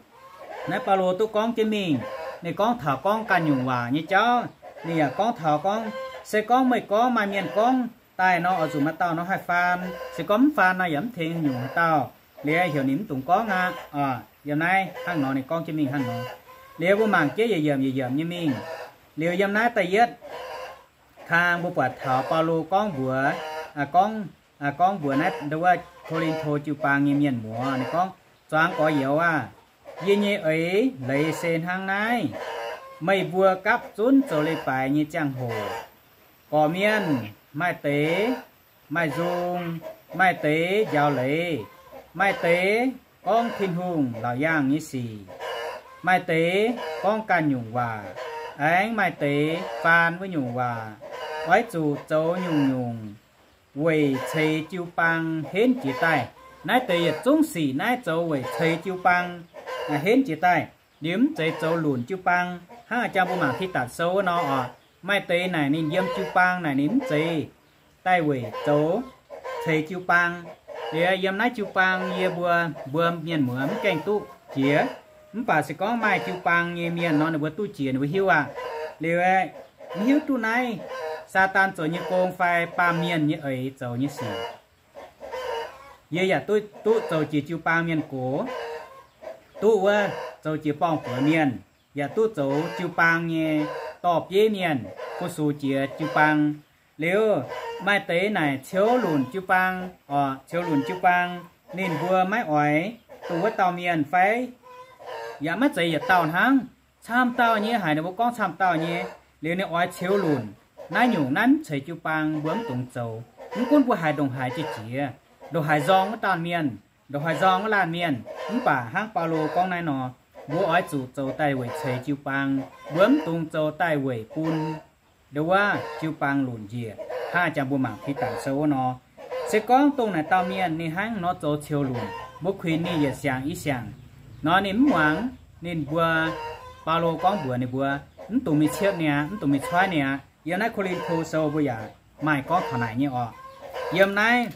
naaiv Baulo duqv gorngv jienv mingh, ninh gorngv taux gorngv ganh nyungc waac nyei jauv, ninh yaac gorngv taux gorngv, se gorngv meih gorngv maaih mienh gorngv daaih nor, oix zuqc maaih dauh nor haih faan. Se gorngv mv faan nor, yaac mv tengx nyungc haaix dauh. Liuz heuc ninh mv dungx gorngv aqv. Yiem naaiv hnangv nor ninh gorngv jienv mingh hnangv nor. Liuz mbuo mangc jienv yietc yiemc yietc yiemc nyei mingh. Liuz yiem naaiv da'yietv kang mbuo buatc taux Baulo gorngv mbuox, gorngv, gorngv mbuox naaiv nduov Ko^lin^to jiu-baang nyei mienh muoz, ninh gorngv, Zuangx gorx-youz aah! Yie nyei eix leiz se hnangv naaiv. Meih mbuo gapv zunv zoux leiz-baaix nyei ziangh hoc, gorqv-mienh maaih deix maaih nzung, maaih deix njaaux leiz, maaih deix gorngv Tin-Hungh laauc yaangh nyei sic, maaih deix gorngv ganh nyungc waac, aengx maaih deix faan wuov nyungc waac. Oix zuqc zoux nyungc-nyungc weic ceix jiu-baang henv jiez daaih. Naaiv deix yietc zungv sic naaiv zoux weic ceix jiu-baang henv jiez daaih. Liuz mv zeiz zoux lunc jiu-baang. Hnangv a'jang mbuo mangc Tidatc Sou wuov nor oc, maaih deix naaic ninh yiem jiu-baang naaic ninh mv zeiz daaih weic zoux ceix jiu-baang. Liuz yiem naaiv jiu-baang yie mbuo, mbuo mienh muoz mv gaengh duqv jiex. Mv baac se gorngv maaih jiu-baang nyei mienh nor, ninh mbuo duqv jiex, ninh mbuo hiuv aqv. Liuz mv hiuv duqv naaiv Saadaan zoux nyei gong fai baamh mienh nyei eix zoux nyei sic. Yie yaac duqv, duqv zoux jiex jiu-baang mienh gox, duqv wuov zoux jiex borngh buoz mienh, yaac duqv zoux jiu-baang nyei dorh bieiv mienh fu-sux jiex jiu-baang. Liuz maaih deix naaic ciouv lunc jiu-baang, oc, ciouv lunc jiu-baang, ninh mbuo maiv oix dongh wuov dauh mienh fai yaac maiv zeiz yietc dauh hnangv. Camv dauh nyei haic, ninh mbuo gorngv camv dauh nyei. Liuz ninh oix ciouv lunc naaiv nyungc naaiv mv ceix jiu-baang, mbuo mv dungx zoux. Mv gunv mbuo haiz ndongc haaix jiex jiex, ndongc haaix nzorng wuov dauh mienh, ndongc haaix nzorng wuov laanh mienh, mv baac hnangv Baulo gorngv naaiv nor, mbuo oix zuqc zoux daaih weic ceix jiu-baang. Mbuo mv dungx zoux daaih weic bun nduov jiu-baang lunc njiec. Hnangv a'jang mbuo mangc Tidatc Sou wuov nor, se gorngv dongh naaic dauh mienh ninh hnangv nor zoux ciouv lunc, mbuo kuinx ninh yietc siangx i siangx nor, ninh mv muangx ninh mbuo. Baulo gorngv mbuox ninh mbuo, mv dungx mingh ciepv ninh aqv, mv dungx mingh coiv ninh aqv. Yiem naaiv Ko^lin^to Sou mbuo yaac maaih gorngv taux naaic nyei orqc. Yiem naaiv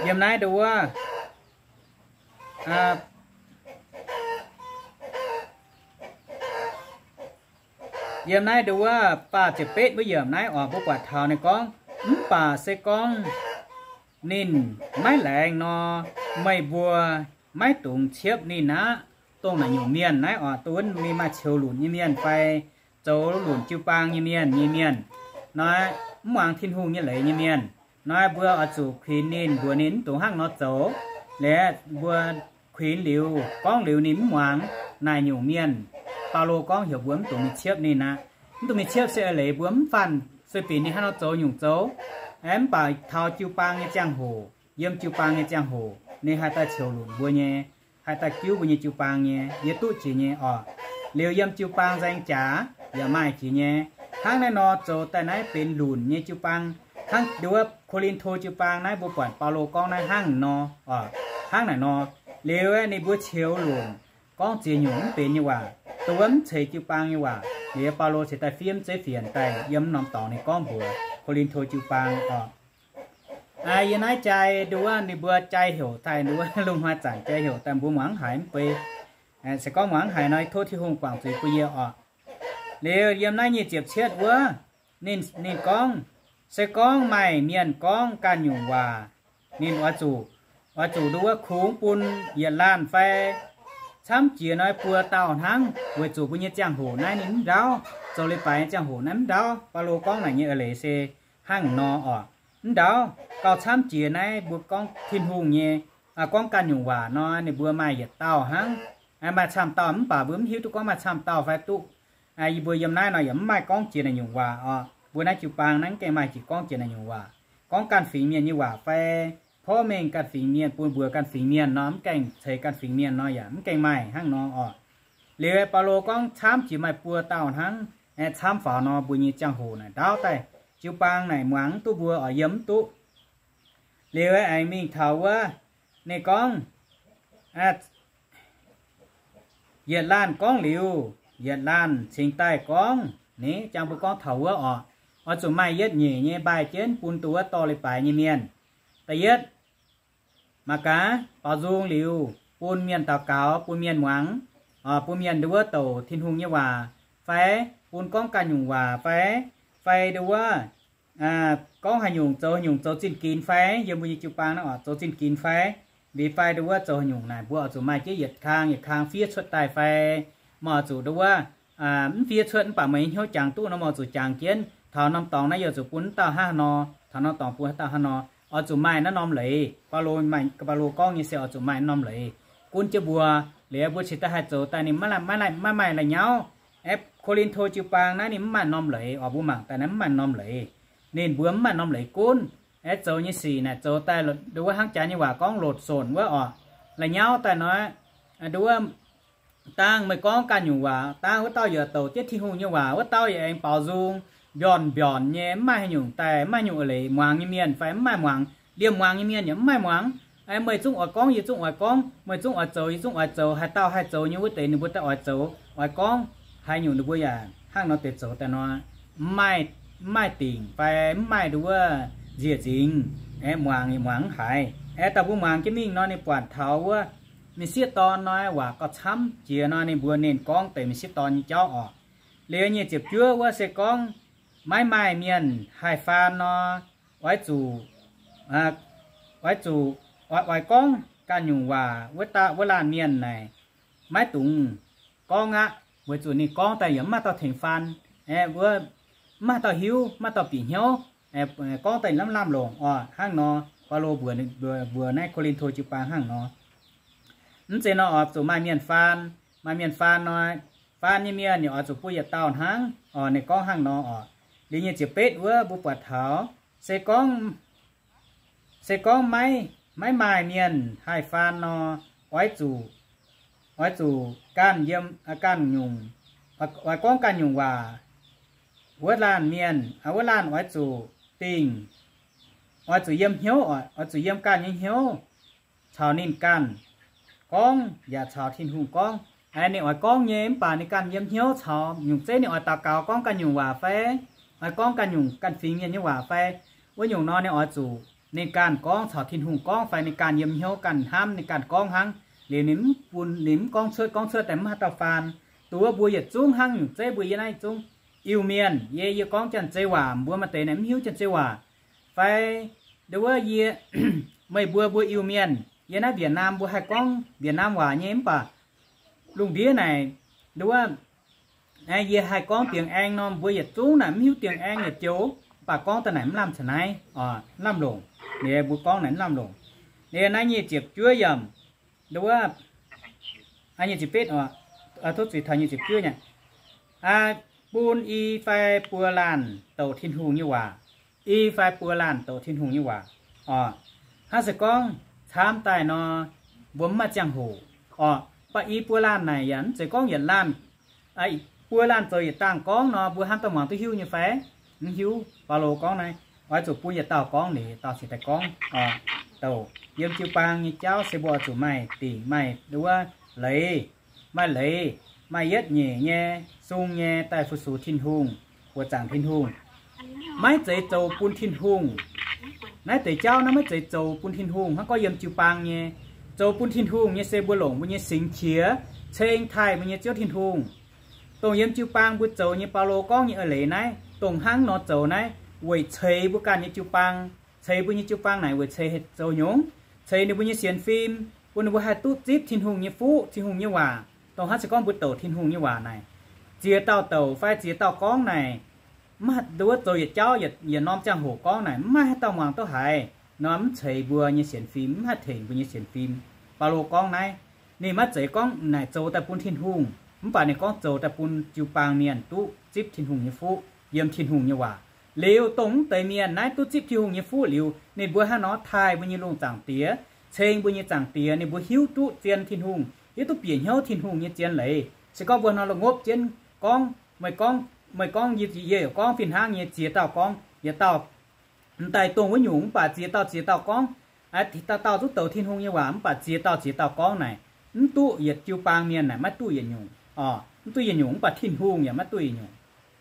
Yiem naaiv nduov, yiem naaiv nduov, faah ziepc betv wuov yiemc naaiv oc, mbuo buatc taux ninh gorngv, mv baac se gorngv ninh maiv laengz nor, meih mbuo maiv dungx ciepv ninh aqv. Dongh naaic nyungc mienh naaiv oc, dongh wuov ninh maaih ceux lunc nyei mienh fai zoux lunc jiu-baang nyei mienh, nyei mienh nor, mv muangx Tin-Hungh nyei leiz nyei mienh nor, mbuo oix zuqc kuinx ninh, mbuox ninh mv dungx hnangv nor zoux. Liuz mbuo kuinx liuz, gorngv liuz ninh mv muangx, naaic nyungc mienh, Baulo gorngv heuc mbuo mv dungx mingh ciepv ninh aqv. Mv dungx mingh ciepv se eix leiz mbuo mv faanh sueih binc ninh hnangv nor zoux nyungc zoux. Mv baac taux jiu-baang nyei ziangh hoc, yiem jiu-baang nyei ziangh hoc ninh haih daaih ceux lunc mbuo nyei, haih daaih jiuv mbuo nyei jiu-baang nyei, yie duqv jiex nyei oc. Liuz yiem jiu-baang nzaeng jaax yaac maaih jiex nyei. Hnangv naaiv nor zoux daaih naaiv benx lunc nyei jiu-baang. Hnangv nduov Ko^lin^to jiu-baang naaiv mbuo buatc Baulo gorngv naaiv hnangv nor oc, hnangv naaic nor. Liuz ninh mbuo ceux lunc, gorngv ziex nyungc mv benx nyei waac, dongh wuov mv ceix jiu-baang nyei waac. Liuz Baulo ceix daaih fiev mv zeiv fienx daaih yiem mv norm dorngx ninh gorngv mbuox Ko^lin^to jiu-baang oc. Yiem naaiv jai nduov ninh mbuo jai heuc daaih nduov lungh hnoi zanc jai heuc daaih mbuo muangx haiz mv bei. Se gorngv muangx haiz nor, tov Tin-Hungh guangc zuiz bun yie oc. Liuz yiem naaiv nyic ziepc cietv wuov, ninh, ninh gorngv, se gorngv maaih mienh gorngv ganh nyungc waac, ninh oix zuqc, oix zuqc nduov kungx bun yietc laanh fai camv jiex nor buo dauh hnangv, weic zuqc mbuo nyei ziangh hoc naaiv ninh mv ndaauv, zoux leiz-baaix nyei ziangh hoc naaiv mv ndaauv. Baulo gorngv naaic nyei eix leiz se hnangv nor oc. Mv ndaauv, gauh camv jiex naaiv mbuo gorngv Tin-Hungh nyei, gorngv ganh nyungc waac nor, ninh mbuo maaih yietc dauh hnangv, maaih camv dauh mv baac mbuo mv hiuv duqv gorngv maaih camv dauh fai duqv. Yie mbuo yiem naaiv nor yaac mv maaih gorngv jiex naaic nyungc waac oc. Mbuo naaiv jiu-baang naaiv mv gaengh maaih jiex gorngv jiex naaic nyungc waac, gorngv ganh fingx mienh nyei waac fai porv mengh ganh fingx mienh bun mbuox ganh fingx mienh nor, mv gaengh ceix ganh fingx mienh nor yaac mv gaengh maaih hnangv nor oc. Liuz Baulo gorngv camv jiex maaih buo dauh hnangv, camv faaux nor mbuo nyei ziangh hoc naaic ndaauv daaih, jiu-baang naaic muangx mv duqv mbuo oix yiem mv duqv. Liuz aengx mingh taux wuov, ninh gorngv, yietc laanh gorngv liuz, yietc laanh cingx daaih gorngv. Ni jangx mbuo gorngv taux wuov oc, oix zuqc maaih yietv nyeic nyei mbaih jienv bun nduov dorh leiz-baaix nyei mienh. Da'yietv, mangc gaax, baaux nzung liuz, bun mienh daux gaux, bun mienh muangx, bun mienh nduov douc Tin-Hungh nyei waac, fai bun gorngv ganh nyungc waac fai, fai nduov gorngv haaix nyungc zoux haaix nyungc zoux zinh ginx fai, yiem mbuo nyei jiu-baang naaiv oc, zoux zinh ginx fai, liuz fai nduov zoux haaix nyungc naaic, mbuo oix zuqc maaih jienv yietc kang yietc kang fiev cuotv daaih fai? Meih oix zuqc nduov mv fiev cuotv mv baac meih nyei hnyouv jangx duqv nor, meih oix zuqc jangx jienv, taux norm dorngx naaiv yie oix zuqc bun mv dauh hnangv haaix nor, taux norm dorngx bun haaix dauh hnangv nor, oix zuqc maaih naaiv norm leiz. Baulo, Baulo gorngv nyei se oix zuqc maaih naaiv norm leiz gunv jienv mbuo. Liuz mbuo cingx daaih haih zoux daaih ninh maiv, maiv maaih la'nyauv. Aeqv, Ko^lin^to jiu-baang naaiv ninh mv maaih norm leiz oc. Mbuo mangc daaih naaiv mv maaih norm leiz. Ninh mbuo mv maaih norm leiz gunv. Aeqv, zoux nyei sic naaic zoux daaih nduov hnangv jaax nyei waac gorngv lotc sonc wuov oc. La'nyauv daaih nor, nduov dangh meih gorngv ganh nyungc waac, dangh wuov dauh yaac douc jienv Tin-Hungh nyei waac, wuov dauh yaac aengx baaux nzung, mbiornc mbiornc nyei, mv maaih haaix nyungc daaih, mv maaih haaix nyungc eix leiz, muangx nyei mienh fai mv maaih muangx, liemh muangx nyei mienh yaac mv maaih muangx. Meih zungv oix gorngv, yie zungv oix gorngv, meih zungv oix zoux, yie zungv oix zoux, haaix dauh haih zoux nyei wuov deix ninh mbuo daaih oix zoux, oix gorngv haaix nyungc ninh mbuo yaac hnangv nor deix zoux daaih nor, mv maaih, mv maaih dingc fai mv maaih nduov nziec nzingx. Aeqv, muangx yaac muangx mv haiz. Aeqv, dauh mbuo muangx jienv mingh nor ninh buatc taux wuov, Mexico dorn nor waac gauh camv jiex nor ninh mbuo ninh gorngv deix Mexico dorn nyei jauv oc. Liuz nyic ziepc juov wuov se gorngv maiv maaih mienh haih faan nor, oix zuqc, oix zuqc, oix, oix gorngv ganh nyungc waac wuov dauh, wuov laanh mienh naaic maiv dungx gorngv aqv, weic zuqc ninh gorngv daaih yaac mv maaih dauh tengx faan, wuov mv maaih dauh hiuv, mv maaih dauh bieqc hnyouv, gorngv daaih lamh lamh longc oc. Hnangv nor, Baulo mbuox, mbuox naaiv Ko^lin^to jiu-baang hnangv nor. Mv zeiz nor oix zuqc maaih mienh faan, maaih mienh faan nor, faan nyei mienh yaac oix zuqc bun yietc dauh hnangv oc. Ninh gorngv hnangv nor oc. Liuz nyic ziepc betv wuov mbuo buatc taux, se gorngv, se gorngv maiv, maiv maaih mienh haih faan nor, oix zuqc, oix zuqc ganh yiem, ganh nyungc, oix gorngv ganh nyungc waac. Wuov laanh mienh, wuov laanh oix zuqc dingh, oix zuqc yiem hnyouv, oix zuqc yiem ganh nyei hnyouv caux ninh ganh. gorngv yaac caux Tin-Hungh gorngv. Ninh oix gorngv nyei, mv baac ninh ganh yiem hnyouv caux nyungc zeiv ninh oix daux gaux gorngv ganh nyungc waac fai, oix gorngv ganh nyungc ganh fingx mienh nyei waac fai, wuov nyungc nor ninh oix zuqc ninh ganh gorngv caux Tin-Hungh gorngv fai ninh ganh yiem hnyouv ganh hnamv ninh ganh gorngv hnangv. Liuz ninh mv bun, ninh mv gorngv cuotv, gorngv cuotv daaih mv haaix dauh faan. Duqv mbuo yietc zungv hnangv nyungc zeiv mbuo yie naaiv zungv Iu-Mienh, yie, yie gorngv Janx-Zei waac, mbuo maaih deix naaic mv hiuv Janx-Zei waac. Fai nduov wuov yie, meih mbuo, mbuo Iu-Mienh, yie naaiv Việt Nam mbuo haih gorngv Việt Nam waac nyei mv baac lungh ndiev naaic, nduov wuov, yie haih gorngv tiếng Anh nor mbuo yietc zungv naaic mv hiuv tiếng Anh yietc joux, mv baac gorngv daaih naaic mv lamh caux naaiv, mv lamh longc. Ninh mbuo gorngv naaic mv lamh longc. Ninh naaiv nyic ziepc juov yiemc, nduov wuov, nyic ziepc betv, tov zuiz taux nyic ziepc juov nyei. Bun i fai buo laanh douc Tin-Hungh nyei waac. I fai buo laanh douc Tin-Hungh nyei waac. Oc, hnangv se gorngv camv daaih nor, mbuo mv maaih ziangh hoc. Oc, mv baac i buo laanh naaic yaac mv zeiz gorngv yietc laanh, buo laanh zoux yietc dangh gorngv nor, mbuo hnamv daaih muangx duqv hiuv nyei fai? Mv hiuv. Baulo gorngv naaiv, oix zuqc bun yietc dauh gorngv liuz, dauh cingx daaih gorngv. Oc, douc yiem jiu-baang nyei jauv se mbuo oix zuqc maaih dingc, maaih nduov wuov, leiz, maaih leiz, maaih yietv nyeic nyei, sung nyei daaih fu-sux Tin-Hungh, buoqc zaangc Tin-Hungh. Maiv zeiz zoux bun Tin-Hungh. Naaiv deix jauv naaiv maiv zeiz zoux bun Tin-Hungh hnangv, gorngv yiem jiu-baang nyei. Zoux bun Tin-Hungh nyei se mbuo longc mbuo nyei singx qiex ceng taaih mbuo nyei Ziouv Tin-Hungh. Dongh yiem jiu-baang mbuo zoux nyei, Baulo gorngv nyei eix leiz naaiv, dongh hnangv nor zoux naaiv weic ceix mbuo ganh nyei jiu-baang. Ceix mbuo nyei jiu-baang naaic weic ceix zoux nyungc, ceix ninh mbuo nyei sienx fim, bun ninh mbuo haih duqv zipv Tin-Hungh nyei fuqv, Tin-Hungh nyei waac. Dongh hnangv se gorngv mbuo douc Tin-Hungh nyei waac naaic, ziex dauh douc fai ziex dauh gorngv naaic, mv haih nduov zoux yietc jauv, yietc norm ziangh hoc gorngv naaic, mv maaih haaix dauh muangx duqv haiz nor, mv ceix mbuo nyei sienx fim, mv haih tengx mbuo nyei sienx fim. Baulo gorngv naaiv, ninh maiv zeiz gorngv naaic zoux daaih bun Tin-Hungh, mv baac ninh gorngv zoux daaih bun jiu-baang mienh duqv zipv Tin-Hungh nyei fuqv, yiem Tin-Hungh nyei waac. Liuz dongh mv deix mienh naaiv duqv zipv Tin-Hungh nyei fuqv liuz, ninh mbuo hnangv nor taaih mbuo nyei lungh zaangc Diex, ceng mbuo nyei zaangc Diex, ninh mbuo hiuv duqv zien Tin-Hungh, hiuv duqv bieqc hnyouv Tin-Hungh nyei zien leiz. Se gorngv mbuo hnangv nor la'ngopv jienv gorngv, meih gorngv, meih gorngv, yie, yie yaac gorngv, fih hnangv nyei ziex dauh gorngv, yietc dauh m'daaih dongh wuov nyungc, mv baac ziex dauh ziex dauh gorngv, dauh dauh zungv douc Tin-Hungh nyei waac, mv baac ziex dauh ziex dauh gorngv naaic, mv duqv yietc jiu-baang mienh naaic maiv duqv yietc nyungc. Oc, mv duqv yietc nyungc, mv baac Tin-Hungh yaac maiv duqv yietc nyungc.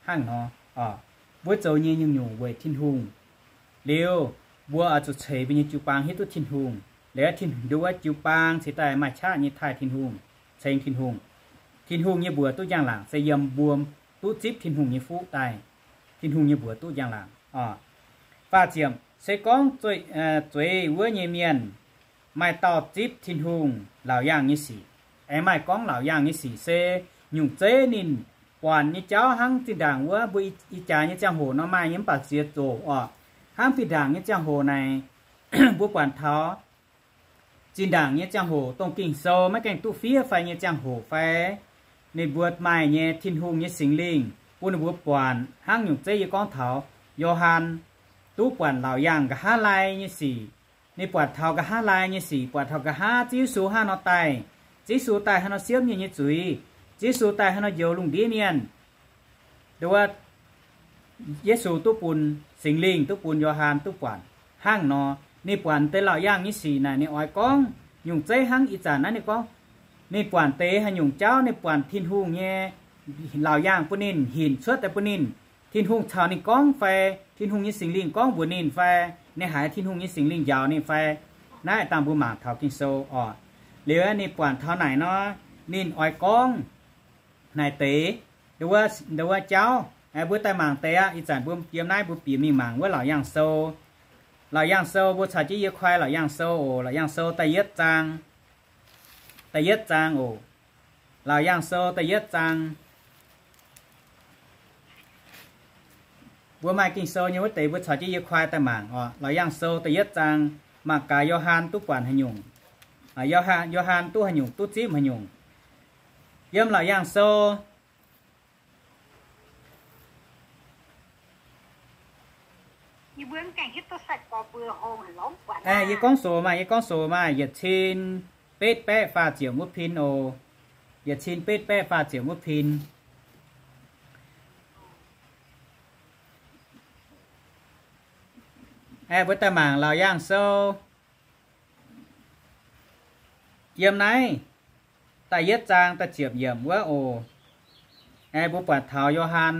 Hnangv nor, oc, mbuo zoux nyei nyungc-nyungc weic Tin-Hungh. Liuz, mbuo oix zuqc ceix mbuo nyei jiu-baang hiuv duqv Tin-Hungh. Liuz, Tin-Hungh nduov wuov jiu-baang cingx daaih maaih qaqv nyei taaih Tin-Hungh, ceng Tin-Hungh. Tin-Hungh nyei mbuox duqv njang-laangc se yiem mbuo duqv zipv Tin-Hungh nyei fuqv daaih. Tin-Hungh nyei mbuox duqv njang-laangc. Oc, faah ziepc, se gorngv zueiz wuov nyei mienh maaih dauh zipv Tin-Hungh laauc yaangh nyei sic. Aengx maaih gorngv laauc yaangh nyei sic se nyungc zeiv ninh buatc nyei jauv hnangv zinh ndaangc wuov mbuo ih jaax nyei ziangh hoc nor maaih nyei mv baac ziex zoqc oc. Hnangv zinh ndaangc nyei ziangh hoc naaic, mbuo buatc taux zinh ndaangc nyei ziangh hoc dongh Ging-Sou maiv gaengh duqv fiev fai nyei ziangh hoc fai, ninh mbuo maaih nyei Tin-Hungh nyei Singx Lingh bun ninh mbuo buatc hnangv nyungc zeiv yie gorngv taux Yo^han duqv buatc laauc yaangh nqa'haav lai nyei sic. Ninh buatc taux nqa'haav lai nyei sic, buatc taux nqa'haav Ziouv Yesu hnangv nor daaih, Ziouv Yesu daaih hnangv nor siemv mienh nyei zuiz, Ziouv Yesu daaih hnangv nor njoux lungh ndiev mienh. Nduov, Yesu duqv bun, Singx Lingh duqv bun Yo^han duqv buatc. Hnangv nor, ninh buatc deix laauc yaangh nyei sic naaic ninh oix gorngv nyungc zeiv hnangv ih zanc naaiv ninh gorngv, ninh buatc deix haaix nyungc jauv, ninh buatc Tin-Hungh nyei laauc yaangh bun ninh hinc cuotv daaih bun ninh, Tin-Hungh caux ninh gorngv fai, Tin-Hungh nyei Singx Lingh gorngv mbuox ninh fai, ninh haiz Tin-Hungh nyei Singx Lingh njaaux ninh fai. Naaiv dangh mbuo mangc taux Ging-Sou oc. Liuz ninh buatc taux naaic nor, ninh oix gorngv naaic deix, nduov wuov jauv, mbuo daaih mangc deix aqv. Ih zanc mbuo yiem naaiv mbuo bieqc mingh mangc wuov Laauc Yaangh Sou. Laauc Yaangh Sou, mbuo caux jienv yie kuaai Laauc Yaangh Sou oc. Laauc Yaangh Sou da'yietv zaang, da'yietv zaang oc. Laauc Yaangh Sou da'yietv zaang. Mbuo maaih Ging-Sou nyei wuov deix mbuo caux jienv yie kuaai daaih mangc oc. Laauc Yaangh Sou da'yietv zaang, mangc gaax Yo^han duqv buatc haaix nyungc. Yo^han duqv haaix nyungc, duqv zipv haaix nyungc. Yiem Laauc Yaangh Sou Yie gorngv sox maah, yie gorngv sox maah, yietc cin betv baeqv faah ziepc wuov pin oc. Yietc cin betv baeqv faah ziepc wuov pin. Aeqv, mbuo daaih mangc Laauc Yaangh Sou. Yiem naaiv da'yietv zaang da'ziepc yiemc wuov oc. Aeqv, mbuo buatc taux Yo^han,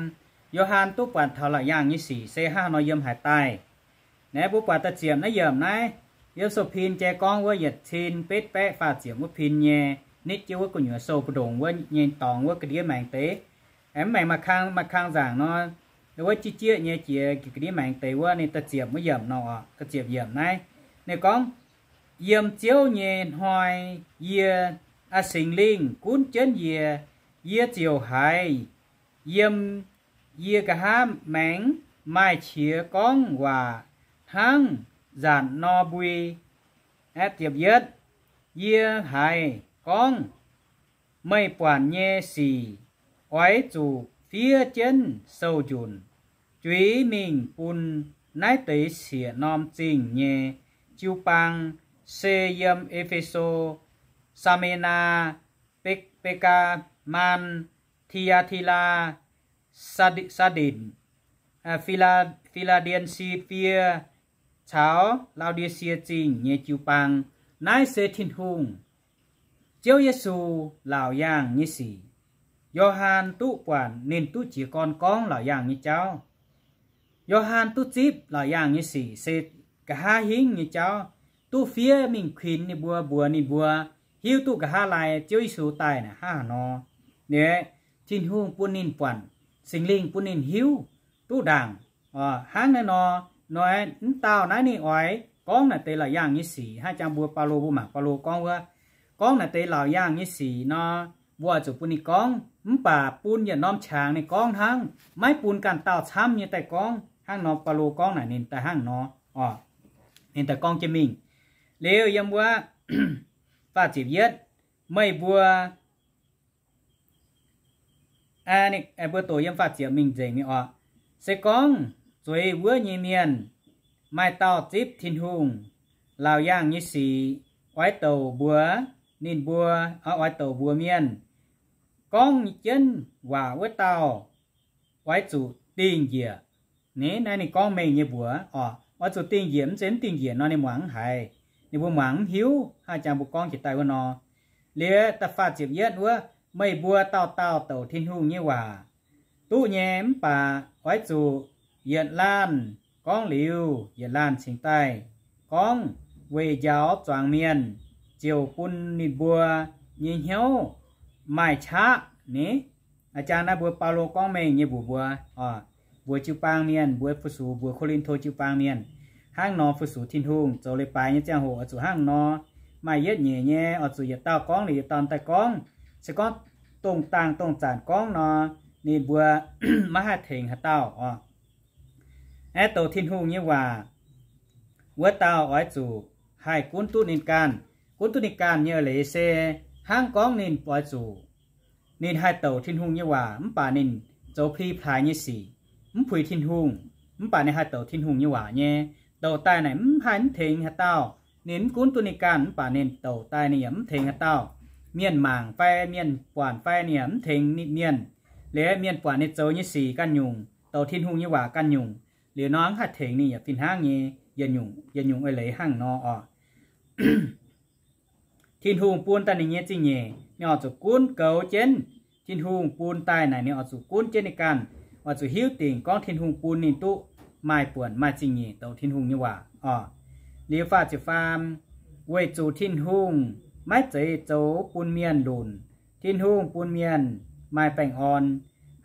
Yo^han duqv buatc taux laauc yaangh nyei sic se hnangv haaix nor yiem haaix daaih. Naaiv mbuo buatc da'ziepc naaiv yiemc naaiv, yiem sou pin jai gorngv wuov yietc cin betv baeqv faah ziepc wuov pin nyei, nitv jienv wuov gu'nyuoz sou mbu'ndongx wuov nyei dorngx wuov ga'ndiev maengx deix. Aeqv, mv maengx maaih kang, maaih kang nzaangc nor, wuov jieqv jieqv nyei jiex ga'ndiev maengx deix wuov ninh da'ziepc wuov yiemc nor oc, da'ziepc yiemc naaiv. Ninh gorngv, Yiem Ziouv nyei hnoi yie, aa, Singx Lingh gunv jienv yie, yie ziouc haiz yiem yie nqa'haav maengx maaih qiex gorngv waac hnangv nzanc nor mbui. Aeqv, ziepc yietv, Yie haiz gorngv, Meih buatc nyei sic oix zuqc fiev jienv sou-njunc juix mingh bun naaiv deix siec norm zingh nyei jiu-baang, se yiem E^fe^so, Saa^me^naa, Be, Be^gaa^maan, Ti^aa^ti^laa, Saa^ndin, Fi^laa, Fi^laa^ndie^si^fie caux Lau^ndie^sie Zingh nyei jiu-baang. Naaiv se Tin-Hungh, Ziouv Yesu laauc yaangh nyei sic. Yo^han duqv buatc ninh duqv jiez gorn gorngv laauc yaangh nyei jauv. Yo^han duqv zipv laauc yaangh nyei sic se nqa'haav hingv nyei jauv, duqv fiev mingh kuinx ninh mbuo, mbuox ninh mbuo hiuv duqv nqa'haav laai Ziouv Yesu daaih naaic hnangv haaix nor. Ninh, Tin-Hungh bun ninh buatc, Singx Lingh bun ninh hiuv duqv ndaangc. Hnangv naaiv nor, nor, mv dauh naaiv ninh oix gorngv naaic deix laauc yaangh nyei sic. Hnangv jangx mbuo Baulo, mbuo mangc Baulo gorngv wuov, gorngv naaic deix laauc yaangh nyei sic nor, mbuo oix zuqc bun ninh gorngv, mv baac bun yietc norm qangx ninh gorngv hnangv, maiv bun ganh dauh camv nyei daaih gorngv. Hnangv nor Baulo gorngv naaic ninh daaih hnangv nor, ninh daaih gorngv jienv mingh. Liuz yiem wuov faah ziepc yietv, meih mbuo mbuo doqc yiem faah ziepc mingh nzengc mingh oc. Se gorngv zueiz wuov nyei mienh maaih dauh zipv Tin-Hungh laauc yaangh nyei sic oix douc mbuox ninh mbuo, oix douc mbuox mienh, gorngv jienv waac wuov dauh oix zuqc dingh njiec. Naaiv ninh gorngv mengh nyei mbuox oc, oix zuqc dingh njiec, mv zeiz mv dingh njiec nor ninh muangx mv haiz, ninh mbuo muangx mv hiuv. Hnangv jangx mbuo gorngv jiex daaih wuov nor. Liuz da'faah ziepc yietv wuov, meih mbuo dauh dauh douc Tin-Hungh nyei waac duqv nyei, mv baac oix zuqc yietc laanh gorngv liuz, yietc laanh cingx daaih gorngv, weic njaaux zuangx mienh, ziouc bun ninh mbuo nyei hnyouv maaih qaqv ni. A'jang naaiv mbuo Baulo gorngv mengh nyei mbuox mbuo, mbuox jiu-baang mienh, mbuox fu-sux, mbuox Ko^lin^to jiu-baang mienh, hnangv nor fu-sux Tin-Hungh zoux leiz-baaix nyei ziangh hoc oix zuqc hnangv nor, maaih yietv nyeic nyei, oix zuqc yietc dauh gorngv liuz yietc dauh daaih gorngv. Se gorngv dongh dangh dongh zanc gorngv nor, ninh mbuo maiv haih tengx haaix dauh oc. Aeqv, douc Tin-Hungh nyei waac wuov dauh oix zuqc haih gunv duqv ninh ganh. Gunv duqv ninh ganh nyei eix leiz se hnangv gorngv ninh oix zuqc, ninh haih douc Tin-Hungh nyei waac mv baac ninh zoux pli plaaix nyei sic, mv puix Tin-Hungh, mv baac ninh haih douc Tin-Hungh nyei waac nyei. Douc daaih naaic mv haih mv tengx haaix dauh. Ninh mv gunv duqv ninh ganh mv baac ninh douc daaih ninh yaac mv tengx haaix dauh. Mienh mangc fai mienh buatc fai ninh yaac mv tengx ninh mienh. Liuz mienh buatc ninh zoux nyei sic ganh nyungc, douc Tin-Hungh nyei waac ganh nyungc, liuz nor mv haih tengx ninh yaac fih hnangv nyei. Yietc nyungc, yietc nyungc eix leiz hnangv nor oc. Tin-Hungh bun daaih ninh nyei zingh nyeic, ninh oix zuqc gunv goux jienv. Tin-Hungh bun daaih naaic ninh oix zuqc gunv jienv ninh ganh, oix zuqc hiuv dingc gorngv Tin-Hungh bun ninh duqv maaih buonc maaih zingh nyeic douc Tin-Hungh nyei waac oc. Liuz faah ziepc faam, weic zuqc Tin-Hungh maiv zeiz zoux bun mienh lunc. Tin-Hungh bun mienh maaih baengh orn,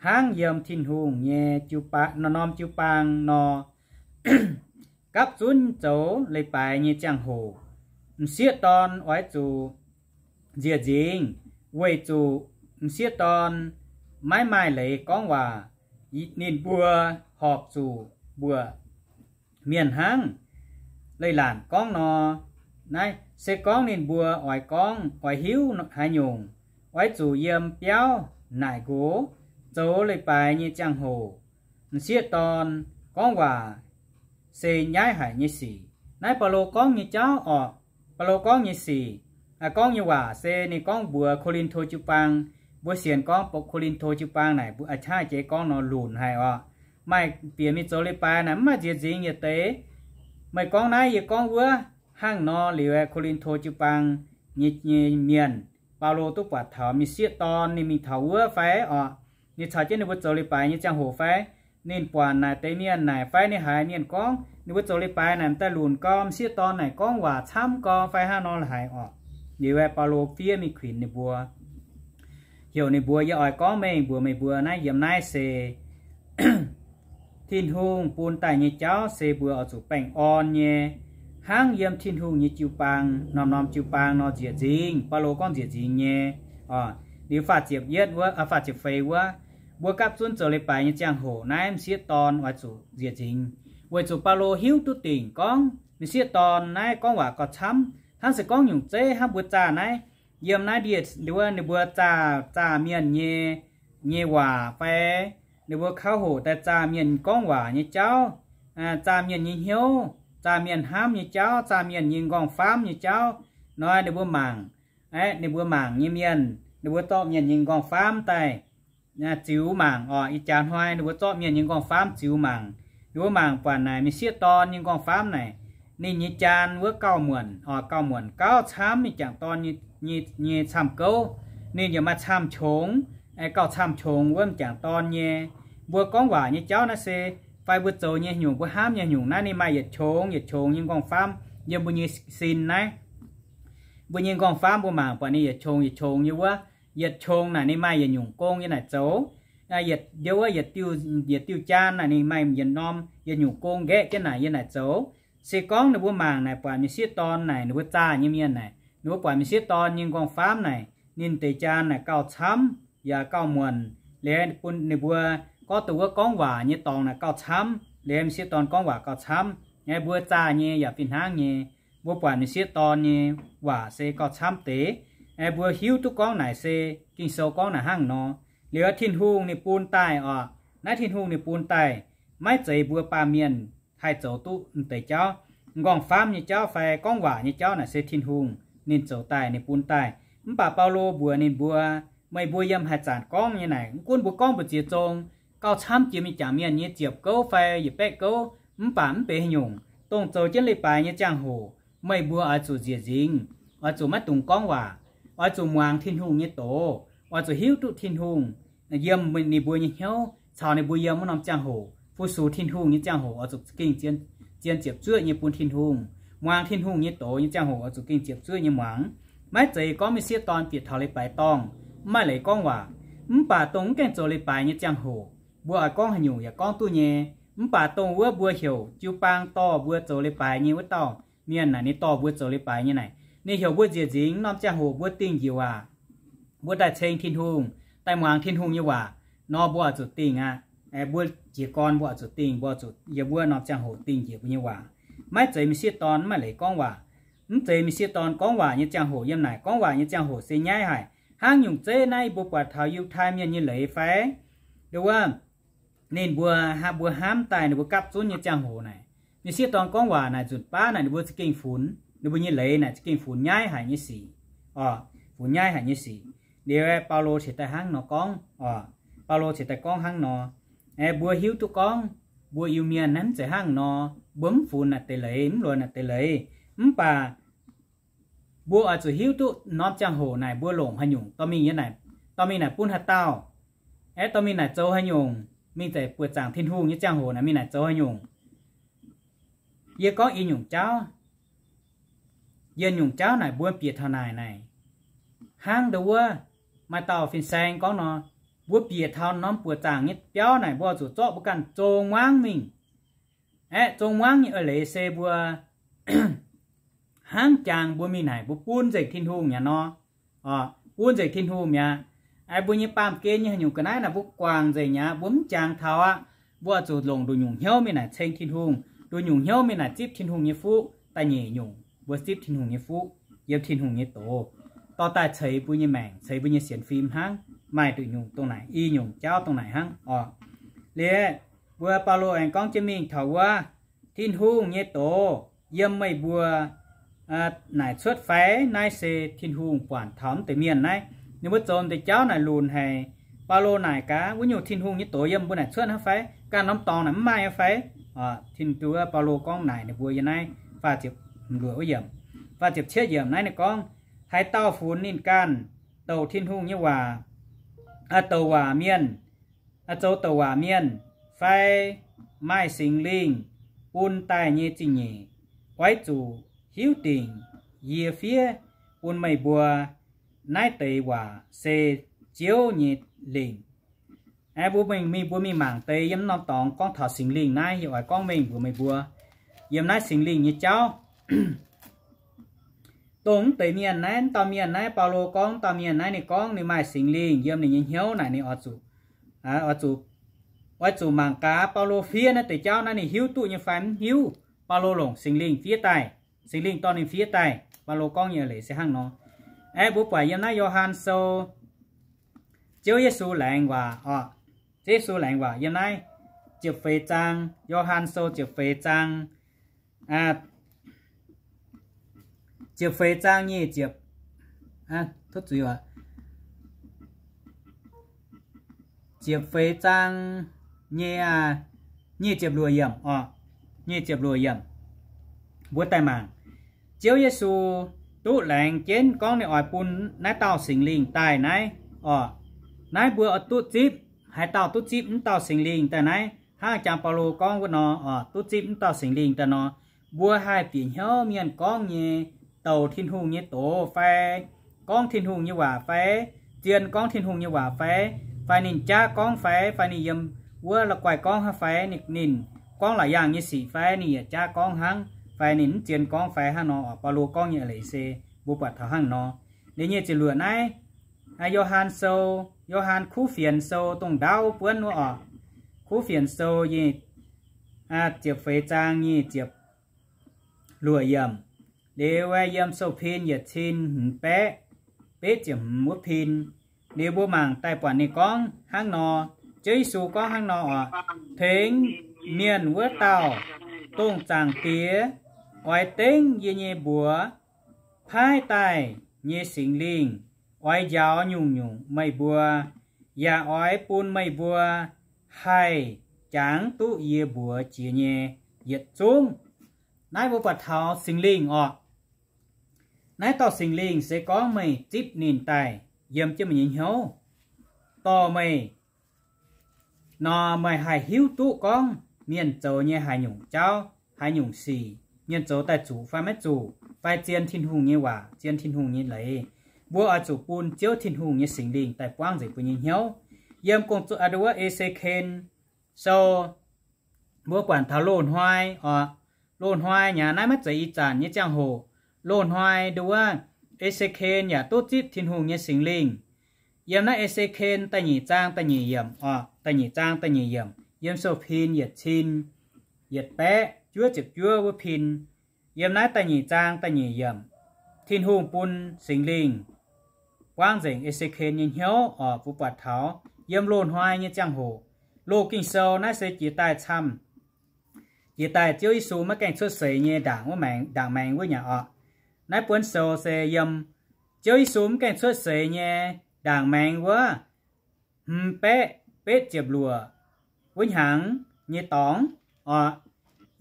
hnangv yiem Tin-Hungh nyei jiu-baang, norm-norm jiu-baang nor. Gapv zunv zoux leiz-baaix nyei ziangh hoc, m'sieqv dorn oix zuqc nzieqc nzingx, weic zuqc m'sieqv dorn maiv maaih leiz gorngv waac. Ninh mbuo horpc zuqc mbuoqc mienh hnangv leiz-latc gorngv nor. Naaiv se gorngv ninh mbuo oix gorngv, oix hiuv haaix nyungc, oix zuqc yiem biauv naaic nqox zoux leiz-baaix nyei ziangh hoc, m'sieqv dorn gorngv waac se nyaiv haic nyei sic. Naaiv Baulo gorngv nyei jauv oc. Baulo gorngv nyei sic, gorngv nyei waac se ninh gorngv mbuox Ko^lin^to jiu-baang. Mbuo sienx gorngv Ko^lin^to jiu-baang naaic mbuo a'jangv jiex gorngv nor lunc haic oc. Maaih bieqc mingh zoux leiz-baaix naaic mv maaih nzieqc nzingx yietc deix. Meih gorngv naaiv, yie gorngv wuov, hnangv nor liuz Ko^lin^to jiu-baang nyei, nyei mienh, Baulo duqv buatc taux m'sieqv dorn ninh mingh taux wuov fai orqc, ninh caux jienv ninh mbuo zoux leiz-baaix nyei ziangh hoc fai, ninh buatc naaic deix mienh naaic fai ninh haiz mienh gorngv ninh mbuo zoux leiz-baaix naaic m'daaih lunc gau, m'sieqv dorn naaic gorngv waac camv gau fai hnangv nor la'haic orqc. Liuz aeqv, Baulo fiev mingh kuinx ninh mbuo, heuc ninh mbuo, Yie oix gorngv mengh mbuox meih mbuo naaiv, yiem naaiv se Tin-Hungh bun daaih nyei jauv se mbuo oix zuqc baengh orn nyei, hnangv yiem Tin-Hungh nyei jiu-baang norm-norm jiu-baang nor nzieqc nzingx. Baulo gorngv nzieqc nzingx nyei. Liuz faah ziepc yietv wuov, faah ziepc feix wuov, mbuo gapv zunv zoux leiz-baaix nyei ziangh hoc naaiv m'sieqv dorn oix zuqc nzieqc nzingx. Weic zuqc Baulo hiuv duqv dingc gorngv m'sieqv dorn naaiv gorngv waac gauh camv, hnangv se gorngv nyungc zeiv hnangv mbuo zaah naaiv, yiem naaiv ndie wuov ninh mbuo zaah, zaah mienh nyei, nyei waac fai ninh mbuo kauv hoqc daaih zaah mienh gorngv waac nyei jauv, zaah mienh nyei hnyouv, zaah mienh hnamv nyei jauv, zaah mienh nyei nqorngv-faamv nyei jauv. Nor ninh mbuo mangc, aeqv, ninh mbuo mangc nyei mienh, ninh mbuo zorqv mienh nyei nqorngv-faamv daaih ziux mangc orqc. Ih jaax hnoi ninh mbuo zorqv mienh nyei nqorngv-faamv ziux mangc. Ninh mbuo mangc buatc naaic m'sieqv dorn nyei nqorngv-faamv naaic, ninh nyei jaan wuov gauh muonc orqc, gauh muonc gauh camv mingh m'jangc dorn nyei, nyei camv-gouv. Ninh yaac maaih camv-qongx, gauh camv-qongx wuov m'jangc dorn nyei. Mbuo gorngv waac nyei jauv naaiv se, fai mbuo zoux nyei nyungc, mbuo hnamv nyei nyungc naaiv, ninh maaih yietc qongx yietc qongx nyei nqorngv-faamv yiem mbuo nyei sin naaiv. Mbuo nyei nqorngv-faamv mbuo mangc buatc ninh yietc qongx yietc qongx nyei wuov, yietc qongx naaic ninh maaih yietc nyungc gong yiem naaic zoux. Yietc, ndie wuov yietc diuh, yietc diuh jaan naaic ninh maaih yietc norm yietc nyungc gong nqaeqv jienv naaic yiem naaic zoux. Se gorngv ninh mbuo mangc naaic buatc m'sieqv dorn naaic, ninh mbuo zaah nyei mienh naaic, ninh mbuo buatc m'sieqv dorn nyei nqorngv-faamv naaic, ninh deix jaan naaic gauh camv yaac gauh muonc. Liuz bun ninh mbuo gorngv dongh wuov gorngv waac nyei dorngx naaic gauh camv. Liuz m'sieqv dorn gorngv waac gauh camv. Aeqv, mbuo zaah nyei yaac fih hnangv nyei. Mbuo buatc m'sieqv dorn nyei waac se gauh camv deix. Aeqv, mbuo hiuv duqv gorngv naaic se Ging-Sou gorngv naaic hnangv nor. Liuz Tin-Hungh ninh bun daaih orqc, naaiv Tin-Hungh ninh bun daaih, maiv zeiz mbuo baamh mienh haih zoux duqv m'deix jauv. Nqorngv-faamv nyei jauv fai gorngv waac nyei jauv naaic se Tin-Hungh ninh zoux daaih, ninh bun daaih. Mv baac Baulo mbuox ninh mbuo, meih mbuo yiem haaix zanc gorngv nyei naaic, mv gunv mbuo gorngv mbu'ziex zong gauh camv jiex mingh m'jangc mienh nyei ziepc gouv fai yietc baeqv gouv, mv baac mv benx haaix nyungc, dongh zoux jienv leiz-baaix nyei ziangh hoc, meih mbuo oix zuqc nzieqc nzingx, oix zuqc maiv dungx gorngv waac, oix zuqc muangx Tin-Hungh nyei doz, oix zuqc hiuv duqv Tin-Hungh yiem ninh mbuo nyei hnyouv caux ninh mbuo yiem wuov norm ziangh hoc, fu-sux Tin-Hungh nyei ziangh hoc oix zuqc za'gengh zien, zien ziepc zuoqv nyei bun Tin-Hungh. Muangx Tin-Hungh nyei doz nyei ziangh hoc oix zuqc gengh ziepc zuoqv nyei muangx. Maiv zeiz gorngv m'sieqv dorn bieqc taux leiz-baaix dorngh, mv maaih leiz gorngv waac. Mv baac dongh mv gaengh zoux leiz-baaix nyei ziangh hoc, mbuo oix gorngv haaix nyungc yaac gorngv duqv nyei. Mv baac dongh wuov mbuo heuc jiu-baang dorh mbuo zoux leiz-baaix nyei wuov dauh mienh naaic, ninh dorh mbuo zoux leiz-baaix nyei naaic, ninh heuc mbuo nzieqc nzingx norm ziangh hoc mbuo dingh njiec waac, mbuo daaih ceng Tin-Hungh, daaih muangx Tin-Hungh nyei waac nor, mbuo oix zuqc dingh aqv. Mbuo jiez gorn mbuo oix zuqc dingh, mbuo zuqc yiem wuov norm ziangh hoc dingh njiec mbuo nyei waac. Maiv zeiz m'sieqv dorn mv maaih leiz gorngv waac. Mv zeiz m'sieqv dorn gorngv waac nyei ziangh hoc yiem naaic. Gorngv waac nyei ziangh hoc se nyaiv haic. Hnangv nyungc zeiv naaiv yie mbuo buatc taux Yiutai Mienh nyei leiz fai, nduov wuov, ninh mbuo, mbuo hnamv daaih ninh mbuo gapv zunv nyei ziangh hoc naaic, m'sieqv dorn gorngv waac naaic nzunc baav naaic ninh mbuo za'gengh funx, ninh mbuo nyei leiz naaic za'gengh funx nyaiv haic nyei sic. Orqc, funx nyaiv haic nyei sic. Liuz Baulo cingx daaih hnangv nor gorngv, orqc, Baulo cingx daaih gorngv hnangv nor, mbuo hiuv duqv gorngv mbuo Iu-Mienh naaiv mv zeiz hnangv nor, mbuo mv funx naaic deix leiz, mv luonx naaic deix leiz. Mv baac mbuo oix zuqc hiuv duqv norm ziangh hoc naaic mbuo longc haaix nyungc dorh mingh yiem naaic, dorh mingh naaic bun haaix dauh. Aeqv, dorh mingh naaic zoux haaix nyungc, mingh zeiz buoqc zaangc Tin-Hungh nyei ziangh hoc naaic mingh naaic zoux haaix nyungc. Yie gorngv i nyungc jauv, yie nyungc jauv naaic mbuo bieqc taux naaic naaic, hnangv nduov wuov maaih dauh fin-saeng gorngv nor, mbuo bieqc taux norm buoqc zaangc nyei biauv naaic mbuo zuqc zorqv mbuo ganh zong muangv mingh. Aeqv, zong muangv nyei eix leiz se mbuo hnangv jangx mbuo mingh naaic mbuo bun nzengc Tin-Hungh mi'aqv nor. Orqc, bun nzengc Tin-Hungh mi'aqv. Aeqv, mbuo nyei baamh gen nyei haaix nyungc ga'naaiv naaic mbuo guangc nzengc mi'aqv, mbuo mv jangx taux aqv. Mbuo oix zuqc longc nduqc nyungc hnyouv mingh naaic ceng Tin-Hungh, nduqc nyungc hnyouv mingh naaic zipv Tin-Hungh nyei fuqv. Da'nyeic nyungc, mbuo zipv Tin-Hungh nyei fuqv, yiem Tin-Hungh nyei doz, dorh daaih ceix mbuo nyei maengc, ceix mbuo nyei sienx fim hnangv. Maaih nduqc nyungc dongh naaic, i nyungc jauv dongh naaic hnangv. Orqc, liuz mbuo Baulo aengx gorngv jienv mingh taux wuov Tin-Hungh nyei doz yiem meih mbuo naaic cuotv fai? Naaiv se Tin-Hungh buatc taux mv deix mienh naaiv, ninh mbuo zoux deix jauv naaic lunc haic. Baulo naaic gaax, wuov nyungc Tin-Hungh nyei doz yiem mbuo naaic cuotv hnangv fai? Ganh norm dorngx naaic mv maaih fai? Tin-Hungh, Baulo gorngv naaic ninh mbuo yiem naaiv faah ziepc luoqc wuov yiemc, faah ziepc cietv yiemc naaiv ninh gorngv, haaix dauh funx ninh ganh douc Tin-Hungh nyei waac, douc waac mienh, zoux douc waac mienh, fai maaih Singx Lingh bun daaih nyei zingh nyeic, oix zuqc hiuv dingc yie fiev bun meih mbuo. Naaiv deix waac se Ziouv nyei lingc. Mbuo mingh, mingh, mbuo mingh mangc deix yiem norm dorngx gorngv taux Singx Lingh naaiv, yie oix gorngv mengh mbuox meih mbuo yiem naaiv Singx Lingh nyei jauv. Dongh mv deix mienh naaiv, mv dauh mienh naaiv, Baulo gorngv mv dauh mienh naaiv, ninh gorngv ninh maaih Singx Lingh yiem ninh nyei hnyouv naaic, ninh oix zuqc, oix zuqc, oix zuqc mangc gaax Baulo fiev naaiv deix jauv naaiv ninh hiuv duqv nyei fai mv hiuv. Baulo longc Singx Lingh fiev daaih, Singx Lingh dorh ninh fiev daaih. Baulo gorngv nyei leiz se hnangv nor. Aeqv, mbuo buatc yiem naaiv Yo^han Sou, Ziouv Yesu laengz waac oc. Ziouv Yesu laengz waac yiem naaiv ziepc feix zaang, Yo^han Sou ziepc feix zaang, ziepc feix zaang nyic ziepc, ziepc feix zaang nyei, nyic ziepc luoqc yiemc oc, nyic ziepc luoqc yiemc. Mbuo daaih mangc, Ziouv Yesu duqv laengz jienv gorngv ninh oix bun naaiv dauh Singx Lingh daaih naaiv oc. Naaiv mbuo oix duqv zipv, haaix dauh duqv zipv mv dauh Singx Lingh daaih naaiv, hnangv jangx Baulo gorngv wuov nor oc, duqv zipv mv dauh Singx Lingh daaih nor, mbuo haih bieqc hnyouv mienh gorngv nyei, douc Tin-Hungh nyei doz fai, gorngv Tin-Hungh nyei waac fai, zien gorngv Tin-Hungh nyei waac fai, fai ninh jaav gorngv fai, fai ninh yiem wuov la'guaih gorngv hnangv fai, ninh, ninh gorngv la'yangh nyei sic fai, ninh yietc jaav gorngv hnangv fai, ninh mv zien gorngv fai hnangv nor oc. Baulo gorngv nyei leiz se mbuo buatc taux hnangv nor. Ninh nyic ziepc luoqc naaiv, Yo^han Sou, Yo^han Kuv Fienx Sou dongh ndaauv buonv wuov oc. Kuv Fienx Sou nyei ziepc feix zaang nyic ziepc luoqc yiemc. Liuz yiem sou-pin yietc cin hmz baeqv betv ziepc hmz wuov pin. Liuz mbuo mangc daaih buatc ninh gorngv hnangv nor, Ziouv Yesu gorngv hnangv nor oc, tengx mienh wuov dauh dongh Zaangc Diex oix dengv yie nyei mbuox paaiv daaih nyei Singx Lingh oix njaaux nyungc-nyungc meih mbuo, yaac oix bun meih mbuo haih jangx duqv yie mbuox jiex nyei yietc zungv. Naaiv mbuo buatc taux Singx Lingh oc. Naaiv dauh Singx Lingh se gorngv meih zipv ninh daaih yiem jienv meih nyei hnyouv, dorh meih nor meih haih hiuv duqv gorngv mienh zoux nyei haaix nyungc jauv, haaix nyungc sic, mienh zoux daaih zuqc fai maiv zuqc, fai zien Tin-Hungh nyei waac, zien Tin-Hungh nyei leiz. Mbuo oix zuqc bun Ziouv Tin-Hungh nyei Singx Lingh daaih buangv nzengc mbuo nyei hnyouv. Yiem gong-zoh nduov E^se^ken Sou, mbuo buatc taux loz-hnoi oc. Loz-hnoi nyei naaiv maiv zeiz ih zanc nyei ziangh hoc. Loz-hnoi nduov E^se^ken yaac duqv zipv Tin-Hungh nyei Singx Lingh. Yiem naaiv E^se^ken da'nyeic zaang da'nyeic yiemc oc, da'nyeic zaang da'nyeic yiemc, yiem sou-pin yietc cin yietc baeqv juov ziepc juov wuov pin. Yiem naaiv da'nyeic zaang da'nyeic yiemc, Tin-Hungh bun Singx Lingh buangv nzengc E^se^ken nyei hnyouv oc. Mbuo buatc taux yiem loz-hnoi nyei ziangh hoc, loz Ging-Sou naaiv se jiex daaih camv, jiex daaih Ziouv Yesu maiv gaengh cuotv seix nyei ndaangc wuov maengx, ndaangc maengx wuov nyei oc. Naaiv buonv sou se yiem Ziouv Yesu mv gaengh cuotv seix nyei ndaangc maengx wuov hmz baeqv betv ziepc luoqc wuov hnyangx nyei dorngx oc.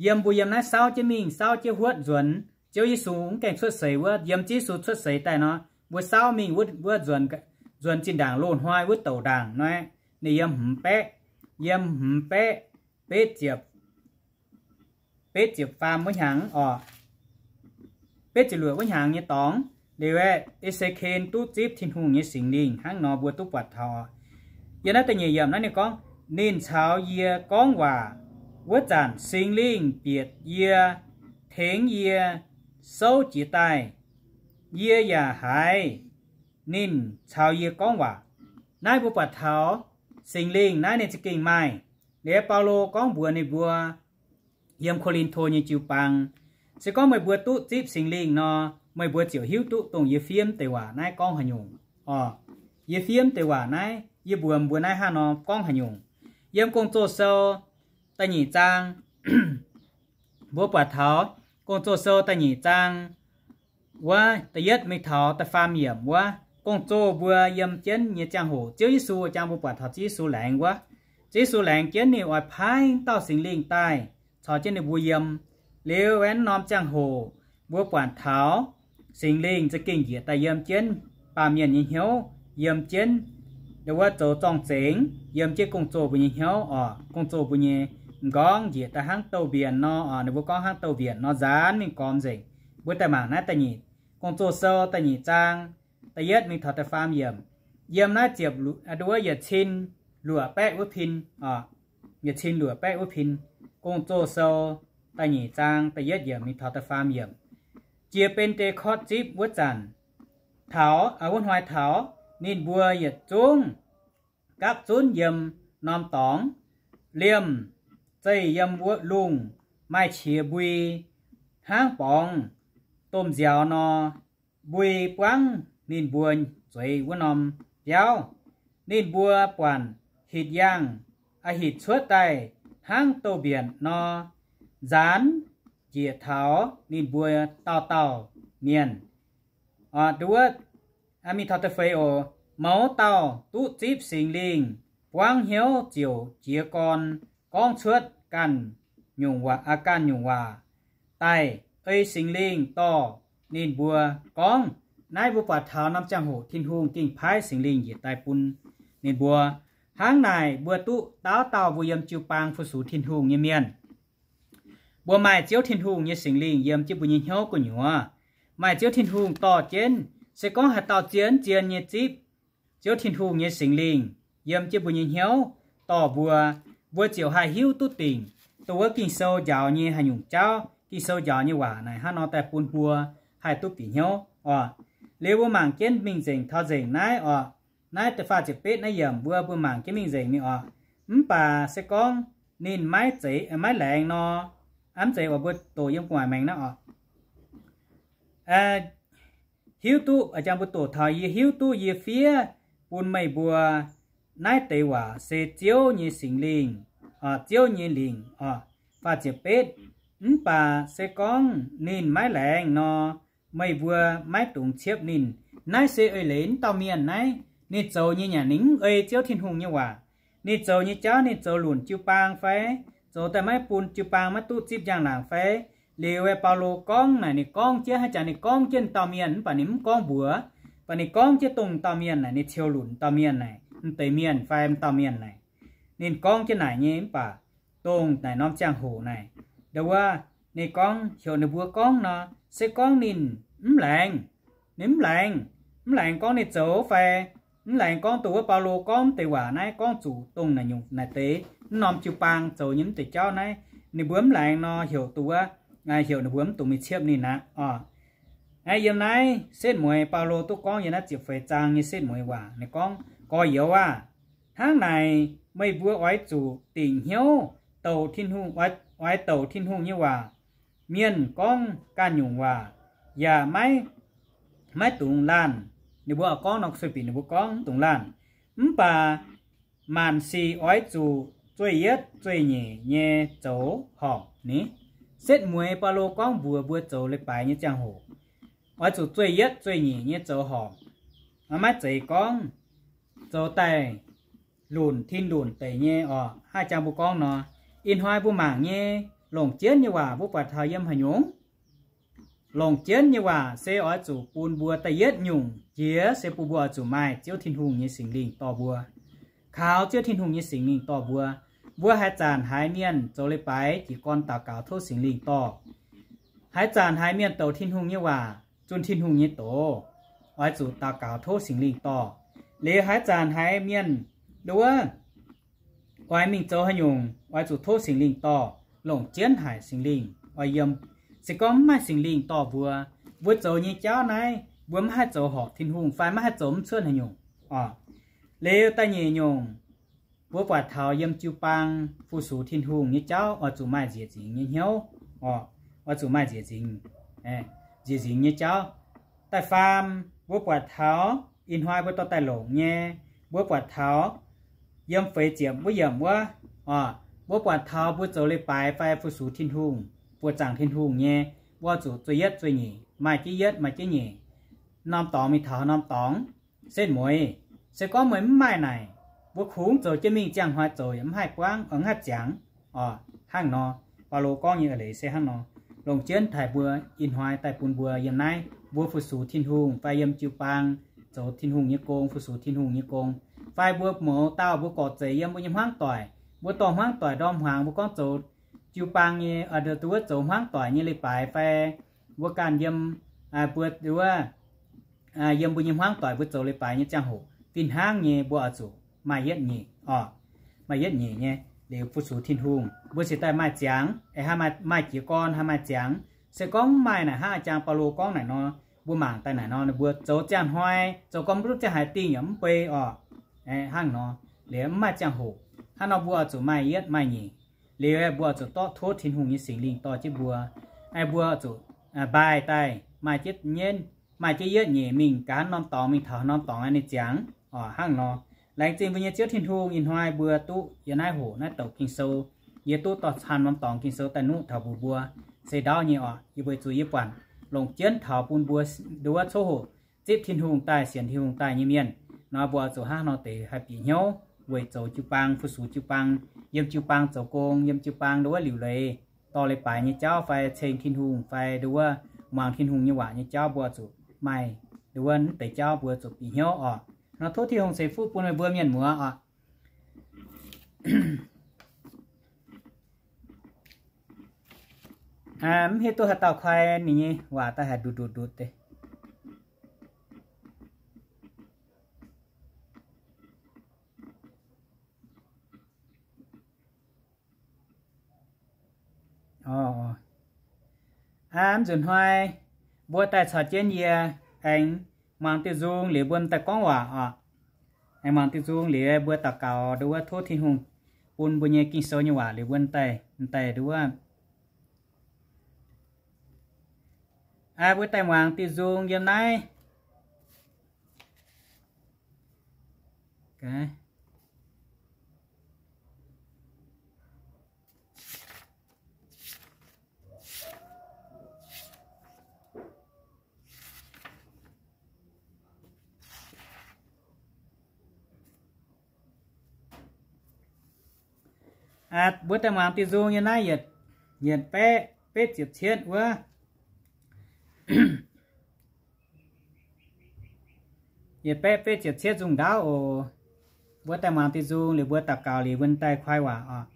Yiem mbuo yiem naaiv saauv jienv mingh, saauv jienv huotv nzuonx Ziouv Yesu mv gaengh cuotv seix wuov, yiem Ziouv Yesu cuotv seix daaih nor, mbuo saauv mingh wuov, wuov nzuonx, nzuonx zinh ndaangc loz-hnoi wuov douc ndaangc nor, ninh yiem hmz baeqv, yiem hmz baeqv betv ziepc, betv ziepc faam wuov hnyangx oc, betv ziepc luoqc wuov hnyangx nyei dorngx. Liuz aeqv, E^se^ken duqv zipv Tin-Hungh nyei Singx Lingh hnangv nor mbuo duqv buatc taux oc. Yiem naaiv da'nyeic yiemc naaiv ninh gorngv, ninh caux yie gorngv waac wuov zanc Singx Lingh bieqc yie, tengx yie souv jiez daaih. Yie yaac haiz ninh caux yie gorngv waac. Naaiv mbuo buatc taux Singx Lingh naaiv ninh za'gengh maaih. Liuz Baulo gorngv mbuox ninh mbuo yiem Ko^lin^to nyei jiu-baang, se gorngv meih mbuo duqv zipv Singx Lingh nor, meih mbuo ziouc hiuv duqv dongh yie fiev deix waac naaiv gorngv haaix nyungc oc. Yie fiev deix waac naaiv, yie mbuox mbuo naaiv hnangv nor gorngv haaix nyungc. Yiem Gong-Zoh Sou da'nyeic zaang, mbuo buatc taux Gong-Zoh Sou da'nyeic zaang wuov da'yietv mingh taux da'faam yiemc wuov, gong-zoh mbuo yiem jienv nyei ziangh hoc, Ziouv Yesu, jang mbuo buatc taux Ziouv Yesu laengz wuov, Ziouv Yesu laengz jienv ninh oix paaiv dauh Singx Lingh daaih caux jienv ninh mbuo yiem. Liuz wuov norm ziangh hoc mbuo buatc taux Singx Lingh za'gengh njiec daaih yiem jienv baamh mienh nyei hnyouv, yiem jienv wuov zoux zorng-zengx, yiem jienv gong-zoh mbuo nyei hnyouv oc. Gong-zoh mbuo nyei, m'nqorngv njiec daaih hnangv douz-mbienc nor oc. Ninh mbuo gorngv hnangv douz-mbienc nor, nzaanx mingh gormx nzengc. Mbuo daaih mangc naaiv da'nyeic, Gong-Zoh Sou da'nyeic zaang, da'yietv mingh taux da'faam yiemc. Yiem naaiv ziepc, wuov yietc cin luoqc baeqv wuov pin oc. Yietc cin luoqc baeqv wuov pin. Gong-Zoh Sou da'nyeic zaang da'yietv yiemc mingh taux da'faam yiemc. Jiex Ben^nde^kortv Zipv wuov zanc, taux, wuov hnoi taux, ninh mbuo yietc zungv gapv zunv yiem norm dorngx, liemh zeih yiem wuov lungh, maaih qiex mbui hnangv borngz domh nziaaux nor, mbui buangv ninh mbuo zueiz wuov norm biauv. Ninh mbuo buatc hitc yangh, hitc cuotv daaih hnangv douz-mbienc nor, nzaanx njiec taux ninh mbuo dauh dauh mienh. Nduov, mingh taux da'feix oc. Mouz dauh duqv zipv Singx Lingh buangv hnyouv ziouc jiez gorn gorngv cuotv ganh nyungc waac, ganh nyungc waac daaih, ei Singx Lingh dorh ninh mbuo gorngv. Naaiv mbuo buatc taux norm ziangh hoc Tin-Hungh gengh paaiv Singx Lingh njiec daaih bun ninh mbuo. Hnangv naaic mbuo duqv dauh dauh mbuo yiem jiu-baang fu-sux Tin-Hungh nyei mienh, mbuo maaih Ziouv Tin-Hungh nyei Singx Lingh yiem jienv mbuo nyei hnyouv gu'nyuoz. Maaih Ziouv Tin-Hungh dorh jienv, se gorngv haaix dauh zien zien nyei zipv Ziouv Tin-Hungh nyei Singx Lingh yiem jienv mbuo nyei hnyouv dorh mbuo, mbuo ziouc haih hiuv duqv dingc dongh wuov Ging-Sou njaaux nyei haaix nyungc jauv, Ging-Sou njaaux nyei waac naaic hnangv nor daaih bun mbuo haih duqv bieqc hnyouv oc. Liuz mbuo mangc jienv mingh nzengc taux nzengc naaiv oc. Naaiv da'faah ziepc betv naaiv yiemc mbuo, mbuo mangc jienv mingh nzengc mingh oc. Mv baac se gorngv ninh maiv zeiz, maiv laengz nor, mv zeiz oc, mbuo doqc yiem gu'nguaaic maengx naaiv oc. Hiuv duqv, jang mbuo doqc taux, yie hiuv duqv yie fiev bun meih mbuo naaiv deix waac se Ziouv nyei Singx Lingh, Ziouv nyei lingc oc. Faah ziepc betv, mv baac se gorngv ninh maiv laengz nor, meih mbuo maiv dungx ciepv ninh. Naaiv se eix leiz wuov dauh mienh naaiv, ninh zoux nyei nyanc ninh mv ei Ziouv Tin-Hungh nyei waac. Ninh zoux nyei jauv ninh zoux lunc jiu-baang fai zoux daaih maiv bun jiu-baang maiv duqv zipv njang-laangc fai? Liuz Baulo gorngv naaic, ninh gorngv jienv haaix jangx, ninh gorngv jienv dauh mienh mv baac ninh mv gorngv mbuox. Mv baac ninh gorngv jienv dongh dauh mienh naaic, ninh ciou lunc dauh mienh naaic, m'deix mienh fai m'dauh mienh naaic. Ninh gorngv jienv naaic nyei mv baac dongh naaic norm ziangh hoc naaic, ndo wuov, ninh gorngv heuc ninh mbuo gorngv nor, se gorngv ninh mv laengz, ninh mv laengz, mv laengz gorngv ninh zoux fai mv laengz gorngv dongh wuov Baulo gorngv deix waac naaiv, gorngv zuqc dongh naaic nyungc naaic deix mv norm jiu-baang zoux nyei mv deix jauv naaiv, ninh mbuo mv laengz nor heuc dongh wuov, heuc ninh mbuo mv dungx mingh ciepv ninh aqv oc. Yiem naaiv setv mueiz Baulo duqv gorngv yiem naaiv ziepc feix zaang nyei setv mueiz waac ninh gorngv, gorx-youz aah! Hnangv naaic meih mbuo oix zuqc dingc hnyouv douc Tin-Hungh, oix douc Tin-Hungh nyei waac. Mienh gorngv ganh nyungc waac yaac maiv, maiv dungx laanh. Ninh mbuo oix gorngv nor, sueih bieqc ninh mbuo gorngv mv dungx laanh. Mv baac maanc sic oix zuqc zueih yietv zueih nyeic nyei zoux horpc ni. Setv mueiz Baulo gorngv mbuox mbuo zoux leiz-baaix nyei ziangh hoc, oix zuqc zueih yietv zueih nyeic nyei zoux horpc. Maiv zeiz gorngv zoux daaih lunc tin lunc deic nyei oc. Haaix jangx mbuo gorngv nor, ih hnoi mbuo mangc nyei longc jienv nyei waac mbuo buatc taux yiem haaix nyungc? Longc jienv nyei waac se oix zuqc bun mbuo da'yietv nyungc jiex se bun mbuo oix zuqc maaih Ziouv Tin-Hungh nyei Singx Lingh dorh mbuo. Kaux Ziouv Tin-Hungh nyei Singx Lingh dorh mbuo. Mbuo haaix zanc haiz mienh zoux leiz-baaix jiez gorn daux gaux tov Singx Lingh dorh. Haaix zanc haiz mienh douc Tin-Hungh nyei waac, zunh Tin-Hungh nyei doz, oix zuqc daux gaux tov Singx Lingh dorh. Liuz haaix zanc haiz mienh nduov oix mingh zoux haaix nyungc, oix zuqc tov Singx Lingh dorh. Longc jienv haic Singx Lingh oix yiem. Se gorngv mv maaih Singx Lingh dorh mbuo, mbuo zoux nyei jauv naaiv mbuo mv haih zoux horpc Tin-Hungh fai maiv haih zoux mv cuotv haaix nyungc oc. Liuz da'nyeic nyungc, mbuo buatc taux yiem jiu-baang fu-sux Tin-Hungh nyei jauv oix zuqc maaih nzieqc nzingx nyei hnyouv oc. Oix zuqc maaih nzieqc nzingx, nzieqc nzingx nyei jauv. Da'faam, mbuo buatc taux ih hnoi mbuo dorh daaih longc nyei, mbuo buatc taux yiem feix ziepc wuov yiemc wuov oc, mbuo buatc taux mbuo zoux leiz-baaix fai fu-sux Tin-Hungh, buoz-zaangc Tin-Hungh nyei, mbuo zuqc zueih yietv zueih nyeic, maaih jienv yietv maaih jienv nyeic, norm dorngx mingh taux norm dorngx. Setv mueiz, se gorngv meih mv maaih naaic, mbuo kungx zoux jienv mingh ziangh hnoi zoux yaac mv haih buangv, mv haih ziangx oc. Hnangv nor, Baulo gorngv nyei eix leiz se hnangv nor. longc jienv taaih mbuo ih hnoi daaih bun mbuo yiem naaiv mbuo fu-sux Tin-Hungh fai yiem jiu-baang zoux Tin-Hungh nyei gong, fu-sux Tin-Hungh nyei gong, fai mbuo mouz dauh mbuo gorqv-zeic yiem mbuo nyei hmuangv doic, mbuo dorh hmuangv doic ndorm hmuangx mbuo gorngv zoux jiu-baang nyei, aa, nduov zoux hmuangv doic nyei leiz-baaix fai mbuo ganh yiem, aa, mbuo nduov, aa, yiem mbuo nyei hmuangv doic mbuo zoux leiz-baaix nyei ziangh hoc fih hnangv nyei mbuo oix zuqc maaih yietv nyeic oc. Maaih yietv nyeic nyei liuz fu-sux Tin-Hungh mbuo cingx daaih maaih ziangx, aengx haih maaih, maaih jiez gorn haih maaih ziangx. Se gorngv mv maaih naaic hnangv a'jang Baulo gorngv naaic nor, mbuo mangc daaih naaic nor ninh mbuo zoux ziangh hnoi zoux gorn mv duqv ziangh haaix dingh yaac mv bei oc. Hnangv nor, liuz mv maaih ziangh hoc. Hnangv nor mbuo oix zuqc maaih yietv maaih nyeic. Liuz mbuo oix zuqc dorh tov Tin-Hungh nyei Singx Lingh dorh jienv mbuo. Aengx mbuo oix zuqc, aa, mbaih daaih maaih jienv, maaih jienv yietv nyeic mingh gaax norm dorngx, mingh taux norm dorngx ninh ziangx oc. Hnangv nor, laengz zingh mbuo nyei Ziouv Tin-Hungh ih hnoi mbuo duqv yiem naaiv hoqc naaiv douc Ging-Sou, yie duqv dorh caan norm dorngx Ging-Sou daaih nuqv taux mbuox mbuo. Se ndaauv nyei oc, yie weic zuqc yie buatc longc jienv taux bun mbuo nduov coqv hoqc zipv Tin-Hungh daaih, sienx Tin-Hungh daaih nyei mienh nor, mbuo oix zuqc hnangv nor deix haih bieqc hnyouv weic zoux jiu-baang, fu-sux jiu-baang, yiem jiu-baang zoux gong, yiem jiu-baang nduov liuc leiz, dorh leiz-baaix nyei jauv fai ceng Tin-Hungh fai nduov muangx Tin-Hungh nyei waac nyei jauv, mbuo oix zuqc maaih nduov mv deix jauv mbuo zuqc bieqc hnyouv oc. Nor tov Tin-Hungh ceix fuqv bun meih mbuo mienh muoz oc. Mv hiuv duqv haaix dauh koi ninh nyei waac daaih haih ndutc ndutc ndutc deix. Mv nzunc hnoi mbuo daaih caux jienv yie aengx muangx diuh nzung liuz mbuo daaih gorngv waac oc. Aengx muangx diuh nzung liuz mbuo daux gaux nduov tov Tin-Hungh bun mbuo nyei Ging-Sou nyei waac liuz mbuo daaih, daaih nduov, mbuo daaih muangx diuh nzung yiem naaiv. Mbuo daaih muangx diuh nzung nyei naaiv yietc, yietc baeqv betv ziepc cietv wuov. Yietc baeqv betv ziepc cietv nzung ndaauv oc. Mbuo daaih muangx diuh nzung liuz mbuo daux gaux liuz mbuo daaih koi waac oc.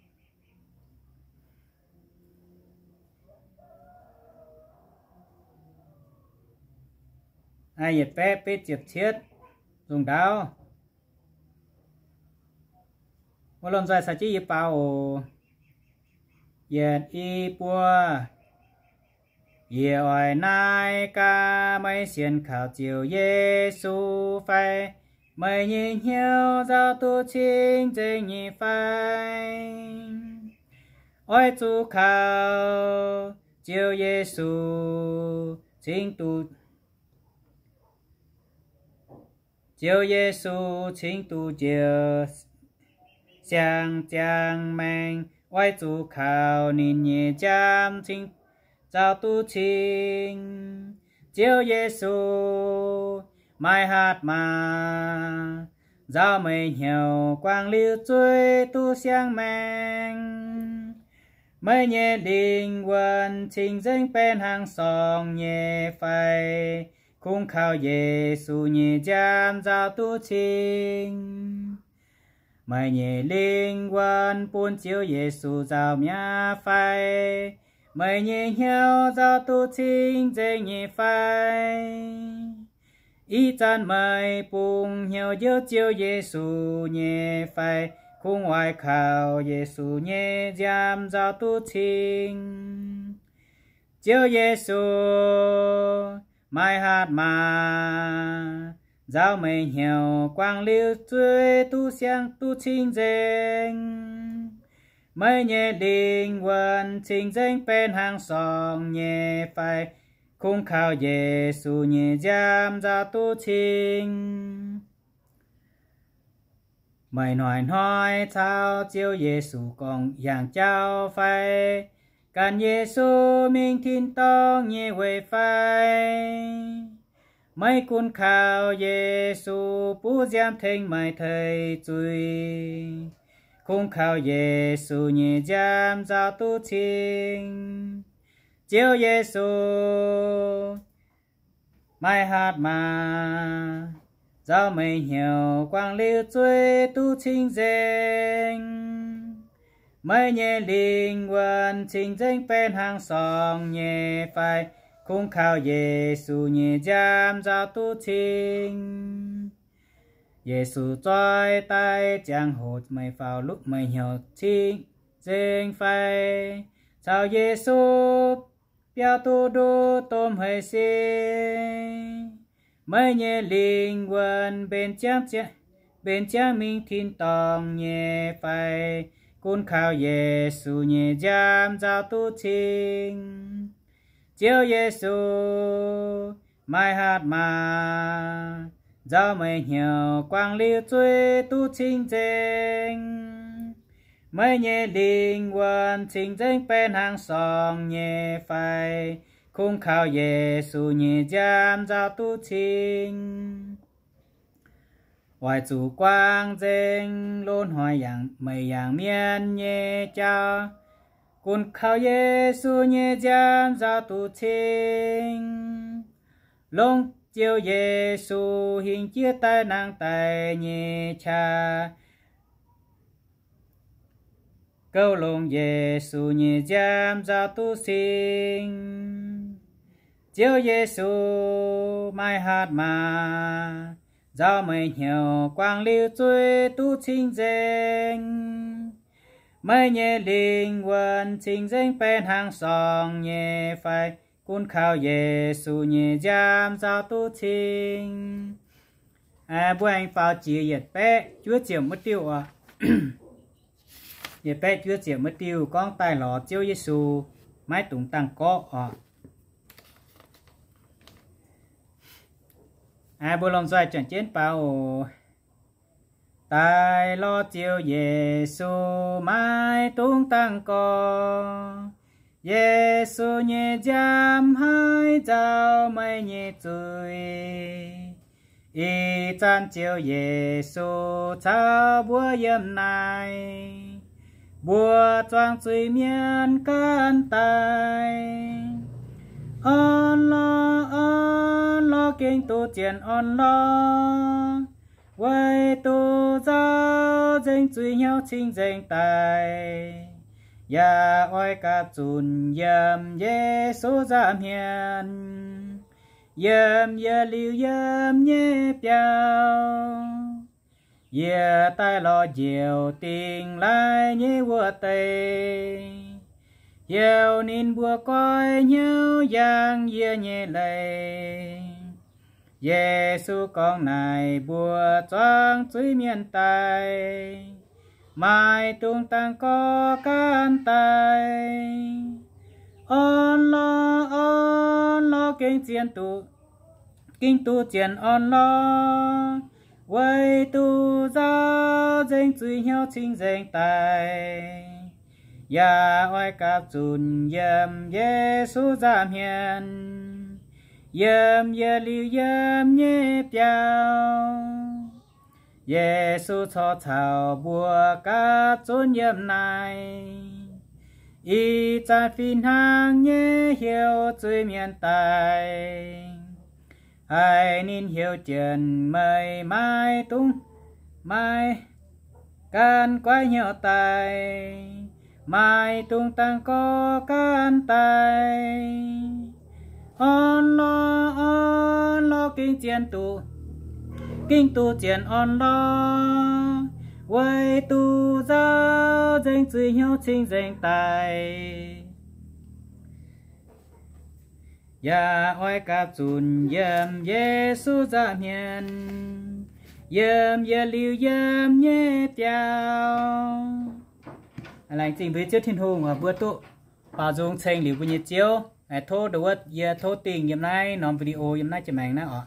Yietc baeqv betv ziepc cietv nzung ndaauv. Wuov lomh nzoih caux jienv yie baaux oc. Yietc, i, buo. Yie oix naaic gaax, meih sienx kaux Ziouv Yesu fai? Meih nyei hnyouv nzauh duqv cing-nzengc nyei fai? Oix zuqc kaux Ziouv Yesu cingx duqv Ziouv Yesu cingx duqv njoux siang-ziangh maengc, oix zuqc kaux ninh nyei nziaamv cingx nzauh duqv cing. Ziouv Yesu, maaih hatc maaz nzauh meih hnyouv guangc liuz zuiz duqv siang maengc. Meih nyei lingh wuonh cing-nzengc benx hnangv sorng nyei fai? Kungx kaux Yesu nyei nziaamv nzauh duqv cing. Meih nyei lingh wuonh bun Ziouv Yesu nzauh mi'aqv fai? Meih nyei hnyouv nzauh duqv cing-nzengc nyei fai? Ih zanc meih bungx hnyouv njoux Ziouv Yesu nyei fai? Kungx oix kaux Yesu nyei nziaamv nzauh duqv cing. Ziouv Yesu, maaih hatc maaz nzauh meih hnyouv guangc liuz zuiz duqv siang duqv cing-nzengc. Meih nyei lingh wuonh cing-nzengc benx hnangv sorng nyei fai? Kungx kaux Yesu nyei nziaamv nzauh duqv cing. Meih hnoi-hnoi caux Ziouv Yesu gorngv hiaangx jauv fai? Gan Yesu mingh tin-dorngh nyei weic fai? Meih gunv kaux Yesu buov nziaamv tengx meih tei zuiz. Kungx kaux Yesu nyei nziaamv nzauh duqv cing. Ziouv Yesu, maaih hatc maaz nzauh meih hnyouv guangc liuz zuiz duqv cing-nzengc. Meih nyei lingh wuonh cing-nzengc benx hnaangx sorngx nyei fai? Kungx kaux Yesu nyei nziaamv nzauh duqv cing. Yesu zoih daaih ziangh hoc meih faaux meih hnyouv cing-nzengc fai? Caux Yesu biauv duqv nduqc domh heix sin. Meih nyei lingh wuonh mbenc ziangv, mbenc ziangv mingh tin-dorngh nyei fai? Gunv kaux Yesu nyei nziaamv nzauh duqv cing. Ziouv Yesu, maaih hatc maaz nzauh meih hnyouv guangc liuz zuiz duqv cing-nzengc. Meih nyei lingh wuonh cing-nzengc benx hnaangx sorngx nyei fai? Kungx kaux Yesu nyei nziaamv nzauh duqv cing. Oix zuqc guangc nzengc loz-hnoi yangh, meih yangh mienh nyei jauv. Gunv kaux Yesu nyei nziaamv nzauh duqv cing. Longc Ziouv Yesu hingh jiex daaih nangh daic nyei qaqv. Gouv longc Yesu nyei nziaamv nzauh duqv cing. Ziouv Yesu, maaih hatc maaz nzauh meih hnyouv guangc liuz zuiz duqv cing-nzengc. Meih nyei lingh wuonh cing-nzengc benx hnaangx sorngx nyei fai? Gunv kaux Yesu nyei nziaamv nzauh duqv cing. Mbuo aengx faaux jiex yietc baeqv juov ziepc wuov diuh oc. Yietc baeqv juov ziepc wuov diuh gorngv daaih lorz Ziouv Yesu maiv dungx dangh gorqv oc. Mbuo lomh nzoih juangc jienv baaux oc. Daaih lorz Ziouv Yesu maiv dungx dangh gorqv. Yesu nyei nziaamv haih nzauh meih nyei zuiz. Ih zanc Ziouv Yesu caux mbuo yiem naaic, mbuo zuangx zuiz-mienh ganh daaih. Orn-lorqc, orn-lorqc, gengh duqv zien orn-lorqc, weic duqv nzauh nzengc zuiz hnyouv cing-nzengc daic. Yaac oix gapv zunc yiem Yesu nza'hmien, yiem yietc liuz yiem nyei biauv. Yie daaih lorz njoux dingh laih nyei wuov deix, heuc ninh mbuo goiv hnyouv yangh yie nyei leiz. Yesu gorngv naaic mbuo zuangx zuiz-mienh daaih, maiv dungx dangh gorqv ganh daaih. Orn-lorqc, orn-lorqc, gengh zien duqv, gengh duqv zien orn-lorqc, weic duqv nzauh nzengc zuiz hnyouv cing-nzengc daic. Yaac oix gapv zunc yiem Yesu nza'hmien, yiem yietc liuz yiem nyei biauv. Yesu corc caux mbuo gapv zunc yiem naaic. Ih zanc fih hnangv nyei heuc zuiz-mienh daaih, haiz ninh heuc jienv meih maiv dungx, maiv gan goiv hnyouv daaih, maiv dungx dangh gorqv ganh daaih. Orn-lorqc, orn-lorqc, gengh zien duqv, gengh duqv zien orn-lorqc, weic duqv nzauh nzengc zuiz hnyouv cing-nzengc daic. Yaac oix gapv zunc yiem Yesu nza'hmien, yiem yietc liuz yiem nyei biauv. Laengz zingh mbuo Ziouv Tin-Hungh oc, mbuo duqv baaux nzung ceng liuz mbuo nyei Ziouv. Tov ndau wuov yie tov dingh yiem naaiv norm video yiem naaiv jiex maengx naaiv oc.